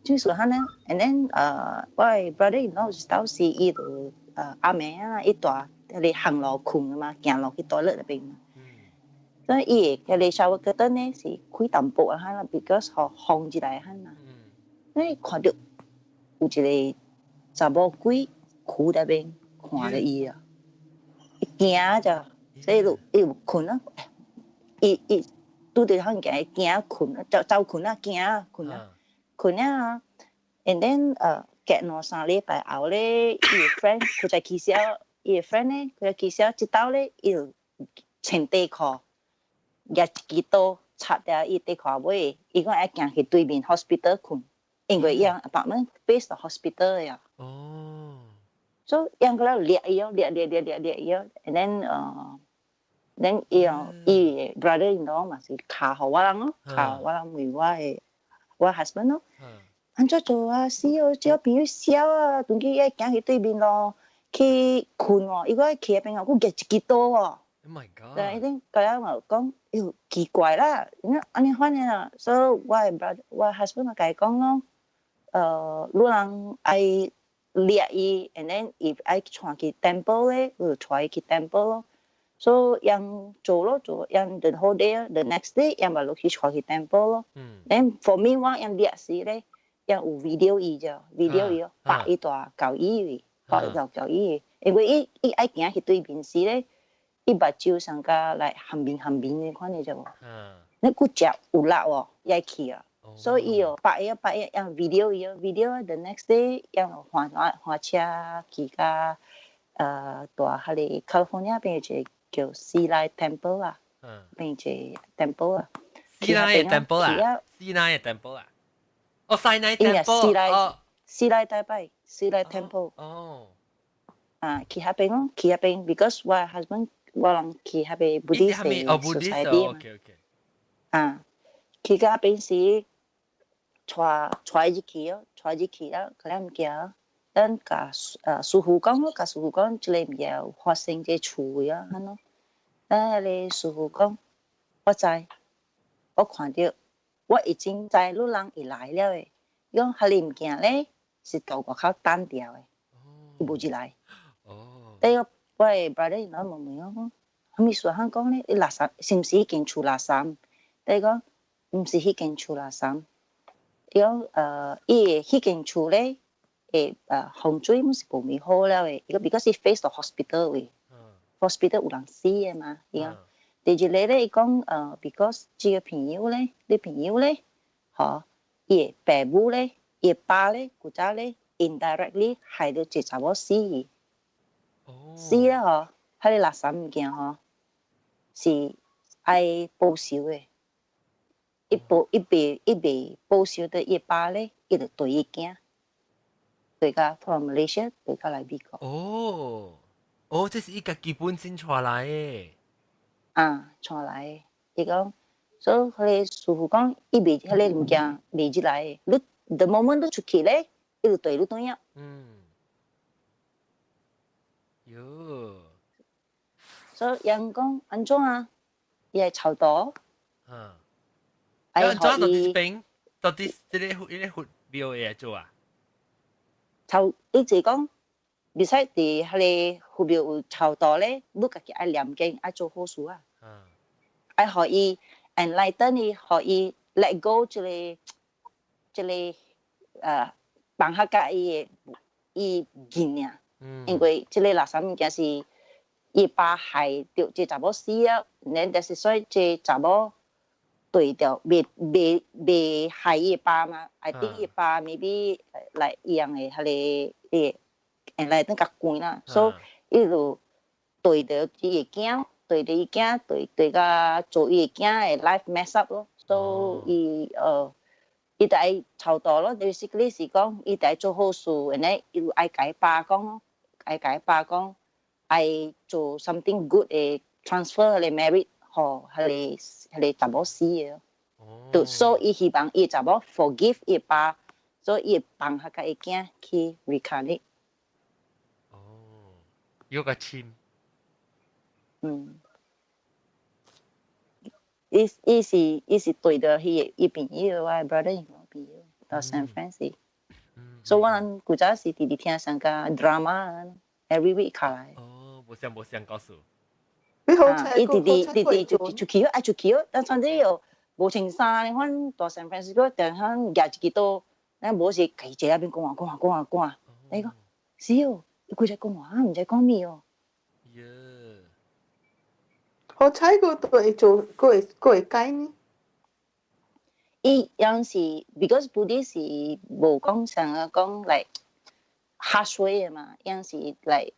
就是按呢，and then 我的 brother in law 是到時伊就暗暝啊，伊蹛彼個行路睏嘛，行路去 toilet 那邊嘛。所以伊會彼個 shower curtain 咧是開淡薄啊，哈啦，because 予風入來哈啦。所以看著有一個查某鬼跍佇邊看著伊啊，伊驚就，所以就伊有睏啊，伊伊拄著遐驚，驚睏，走走睏啊，驚啊睏啊，睏啊，and then 隔兩三禮拜後咧，伊個 friend 佢在起痟，伊個 friend 咧，佢在起痟，一晝咧，伊就穿短褲，舉一支刀插佇伊短褲尾，伊講愛行去對面 hospital 睏。因為伊 apartment face the hospital 呀。哦。所以樣個了掠伊哦，掠掠掠掠掠伊哦，and then then 伊哦，伊 brother in law 嘛是卡予我人咯，卡我人問我的我 husband 咯。按怎做啊？死哦！這朋友痟啊，轉去伊行去對面咯，去睏哦。伊講去彼邊哦，閣舉一支刀哦。 Oh my god！對，伊陣佮我講，喲奇怪啦，按呢款的啦。所以我的 brother，我 husband 嘛共伊講咯，你人愛掠伊，and then 伊愛帶去 temple 咧，就帶伊去 temple 咯。所以樣做咯做，樣 the whole day，the next day 樣嘛落去帶去 temple 咯。Then for me 我樣掠時咧，樣有 video 伊啫，video 伊咯，拍伊蹛舊醫院，拍伊蹛舊醫院，因為伊伊愛行去對面時咧，伊目睭上較來含面含面的款的啫無。你骨食有力哦，伊愛去啊。所以伊哦，拍伊拍伊，用 video 伊哦，video the next day 用換換換車去甲蹛彼个 California 邊有一個叫 Hsi Lai Temple 啊，邊一個 temple 啊。 Hsi Lai Temple 啊？Hsi Lai Temple 啊？哦，Sinai Temple。哦，西來大拜，西來 Temple。哦。啊，去彼邊咯，去彼邊，because 我 husband 我人去彼邊 Buddhist society 嘛。啊，去到彼邊時，帶帶入去哦，帶入去了，可能物件，咱共師父講咯，共師父講，這个物件有發生這厝啊，按怎？咱彼个師父講，我知，我看著，我已經知你人會來了的，伊講彼个物件咧是佇外口等著的，伊無入來。哦。第個我的 brother 因問問我講，啥物事通講咧？伊垃圾是毋是彼間厝垃圾？第講毋是彼間厝垃圾。伊講伊的彼間厝咧，會風水毋是無咪好了的，伊講 because 伊 face the hospital 位，hospital 有人死的嘛。伊講第二個咧，伊講because 這個朋友咧，你朋友咧，吼，伊的爸母咧，伊的爸咧，古早咧，indirectly 害著一個查某死去。死了吼，彼个垃圾物件吼，是愛報仇的。伊報伊袂伊袂報仇的伊爸咧，伊就綴伊囝，綴甲 from Malaysia 綴甲來美國。哦，哦，這是伊家己本身帶來的。啊，帶來的。伊講，所以彼个師父講，伊袂彼个物件袂入來的。你 the moment 你出去咧，伊就綴你轉來。喲。所以人講按怎啊？伊會超度。愛按怎到底邊？到底這个這个佛廟會做啊？超，伊就講，袂使佇彼个佛廟有超度咧，你家己愛念經，愛做好事啊。愛予伊 enlighten 伊，予伊 let go 這个這个放下佮伊的伊囡仔。因為這个垃圾物件是伊爸害著這查某死了，然但是所以這查某對著袂袂袂害伊爸嘛，I think 伊爸 maybe 來伊樣的彼个伊 enlighten 較懸啦，所以伊就對著伊的囝，對著伊囝，對對甲做伊的囝的 life mess up 咯，所以伊伊就愛超度咯，basically 是講伊就愛做好事，然後伊愛共伊爸講咯，愛共伊爸講，愛做 something good 的 transfer 彼個 merit 予彼个彼個查某死的，就所以伊希望伊查某 forgive 伊爸，所以伊會放下共伊囝去 reincarnate。哦，有個親。嗯。伊伊是伊是對著彼個伊朋友，我 brother in law 朋友到 San Francisco。所以我人古早時直直聽上個 drama every week 卡來。哦，無相無相告訴。你好彩，伊直直直直就出去愛出去哦，但反正又無穿衫，你看到 San Francisco，定響舉一支刀，咱無是家己坐喺邊講話講話講話講話，你講是哦，伊規日講話，毋知講咩哦。好彩個都會做，個會個會改呢。伊有時，because Buddhist 是無講像啊講 like harsh way 的嘛，有時 like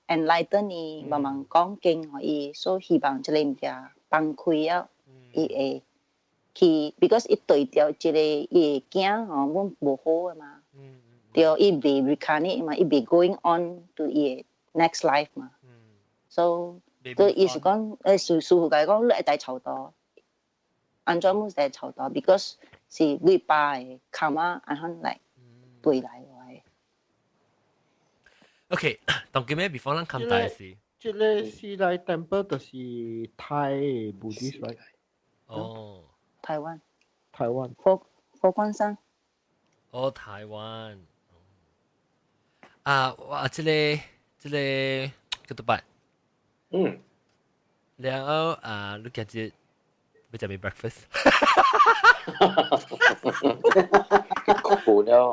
enlighten 伊慢慢講經予伊，所以希望這个物件放開了，伊會去，because 伊對著一个伊的囝吼，阮無好的嘛。對，伊袂 reincarnate 嘛，伊袂 going on to 伊的 next life 嘛。So 所以意思講，師傅共伊講，你愛帶超度，按怎物帶超度？because 是你爸的 karma 按怎來對來的。 OK，當今咩 before 咱看大事。這个是來 temple 就是泰 Buddhist right？哦，台灣。台灣。佛光山。哦，台灣。啊，我這个叫做乜？然後啊，你今日欲食咩 breakfast？困了。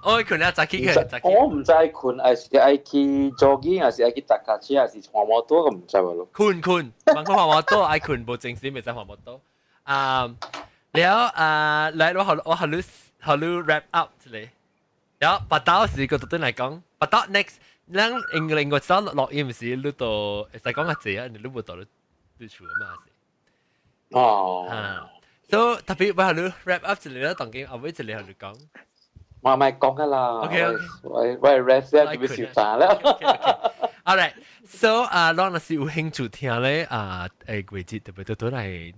我困了，早起去，早起。我毋知睏，還是愛去 jogging，還是愛去踏跤車，還是滑摩托，我毋知喎咯。睏睏，問講滑摩托愛睏，無精神袂使滑摩托。啊，了啊，來我予你 wrap up 一下。了，巴豆是個對來講，巴豆 next，咱英英國走錄音時，你都會使講較濟啊，你無到你厝嘛是。哦。啊，所以特別我予你 wrap up 一下啦，當今後尾一個予你講。我咪講噶啦。 OK OK。我 rest 咧，就要燒茶啦。 All right， so 啊，咱若是有興趣聽咧啊，季節特別都來，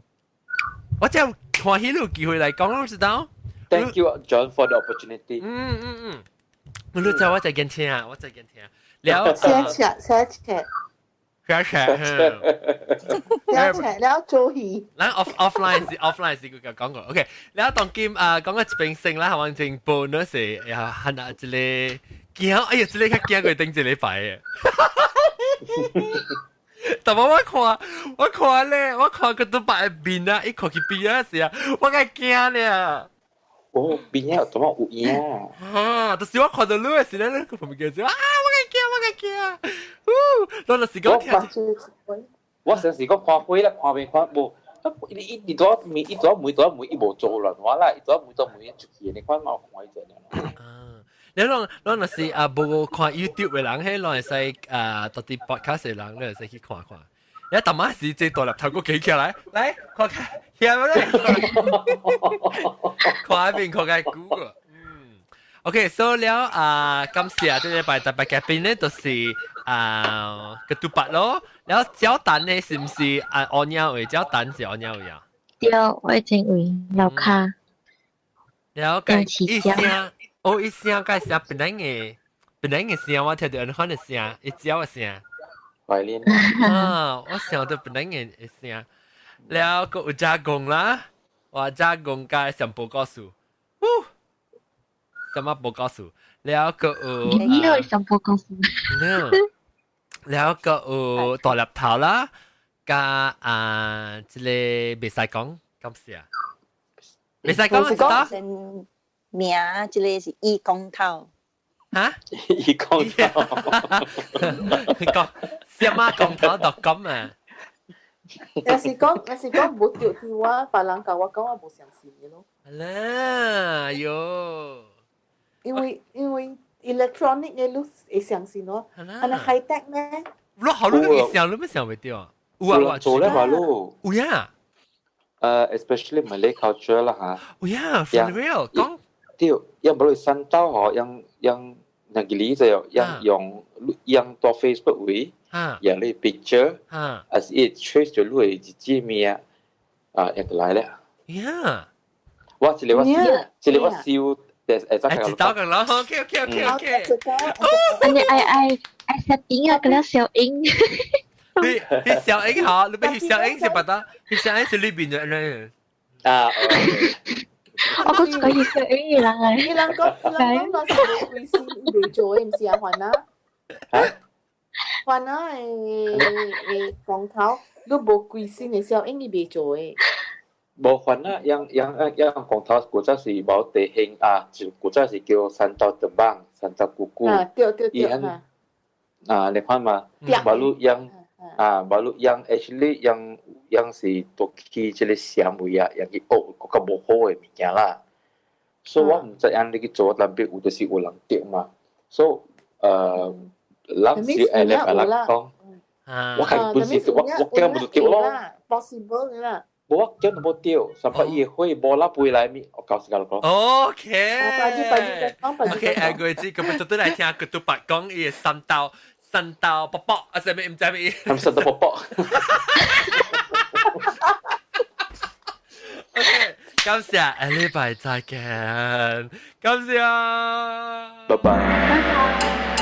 我真歡喜你有機會來講，你知道？Thank you, John, for the opportunity。嗯嗯嗯，我你知我在跟聽，我在跟聽。了，寫冊寫冊。寫冊，寫冊了做戲。咱 offline 是 offline 是佢講過，OK。了當今啊，講個一邊先啦，反正 bonus 是呀，係啊，一个驚，哎呀，這个較驚過頂一禮拜嘅。但我看，我看咧，我看佢都擺面啊，一看佢邊啊時啊，我較驚咧。哦，邊啊，怎麼有影？啊，就是我看到你嘅時咧，你個旁邊叫啊，我較驚，我較驚。嗚，我就是講聽。我上時講看火啦，看未看無？伊伊伊左每伊左每左每伊無做亂話啦，伊左每左每出去，你看嘛有看伊隻。啊，你攏若是啊，無看 YouTube 的人，彼攏會使啊，到佇 podcast 的人，你會使去看看。你淡仔時這大粒頭閣起起來，來看看，遐咧，看一邊看個 Google。嗯，OK，所以了啊，感謝這禮拜特別嘉賓咧，就是啊個獨白咯。了焦蛋呢，是毋是啊？烏鳥位焦蛋是烏鳥位啊？對，我前位樓跤。了解一聲，哦一聲，該聲本來嘅，本來嘅聲，我聽著按款的聲，一焦的聲。懷念啊！我想到本來嘅聲，了閣有加工啦，我加工加上報告書，呼，什麼報告書？了閣有，你有上報告書？了閣有大粒頭啦，加啊，這个袂使講，感謝。袂使講，知道？名，這个是義工頭。嚇？義工頭。講什麼工頭就咁啊？若是講無著佇我，別人共我講，我無相信的咯。啦，喲。因為 electronic 的你會相信咯，按呢 high tech 咩？你好，你會想，你咪想袂著啊？有啊，有做咧嘛咯。有呀。especially Malay culture 啦嚇。有呀，for real，講。對，因無你山島吼，用用那個例子用用用到 Facebook 位，用你 picture，啊是伊 trace 到你的日子名，啊，會來咧。呀。我這个我這个我燒，會使知道個啦，OK OK OK OK。按呢愛愛愛 setting 啊，佮了小英。你小英好，你別小英是把它，翕小英是裏邊的。啊。我講可以小英的人來。伊人講，若是無規時袂做的，毋是啊，煩啊。煩啊！會光頭，你無規身的小英伊袂做的。無煩啊，樣樣樣光頭古早是無地興啊，就古早是叫山頭德邦、山頭姑姑。啊，對對對。啊，你看嘛，baru 樣啊，baru 樣 actually 樣樣是都去這个社會啊，樣去學閣較無好的物件啦。所以我毋知影你去做，特別有就是有人著嘛。所以人是愛來別人講，我係本身我我驚無就著咯。 Possible 啦。無我叫都無掉，三百伊會無啦飛來咪，我搞死個講。 OK。OK，誒，個字咁樣都來聽個都白講伊三刀三刀卜卜，啊，啥物毋知咩？係咪三刀卜卜？ OK，感謝，下禮拜再見，感謝，拜拜。拜拜。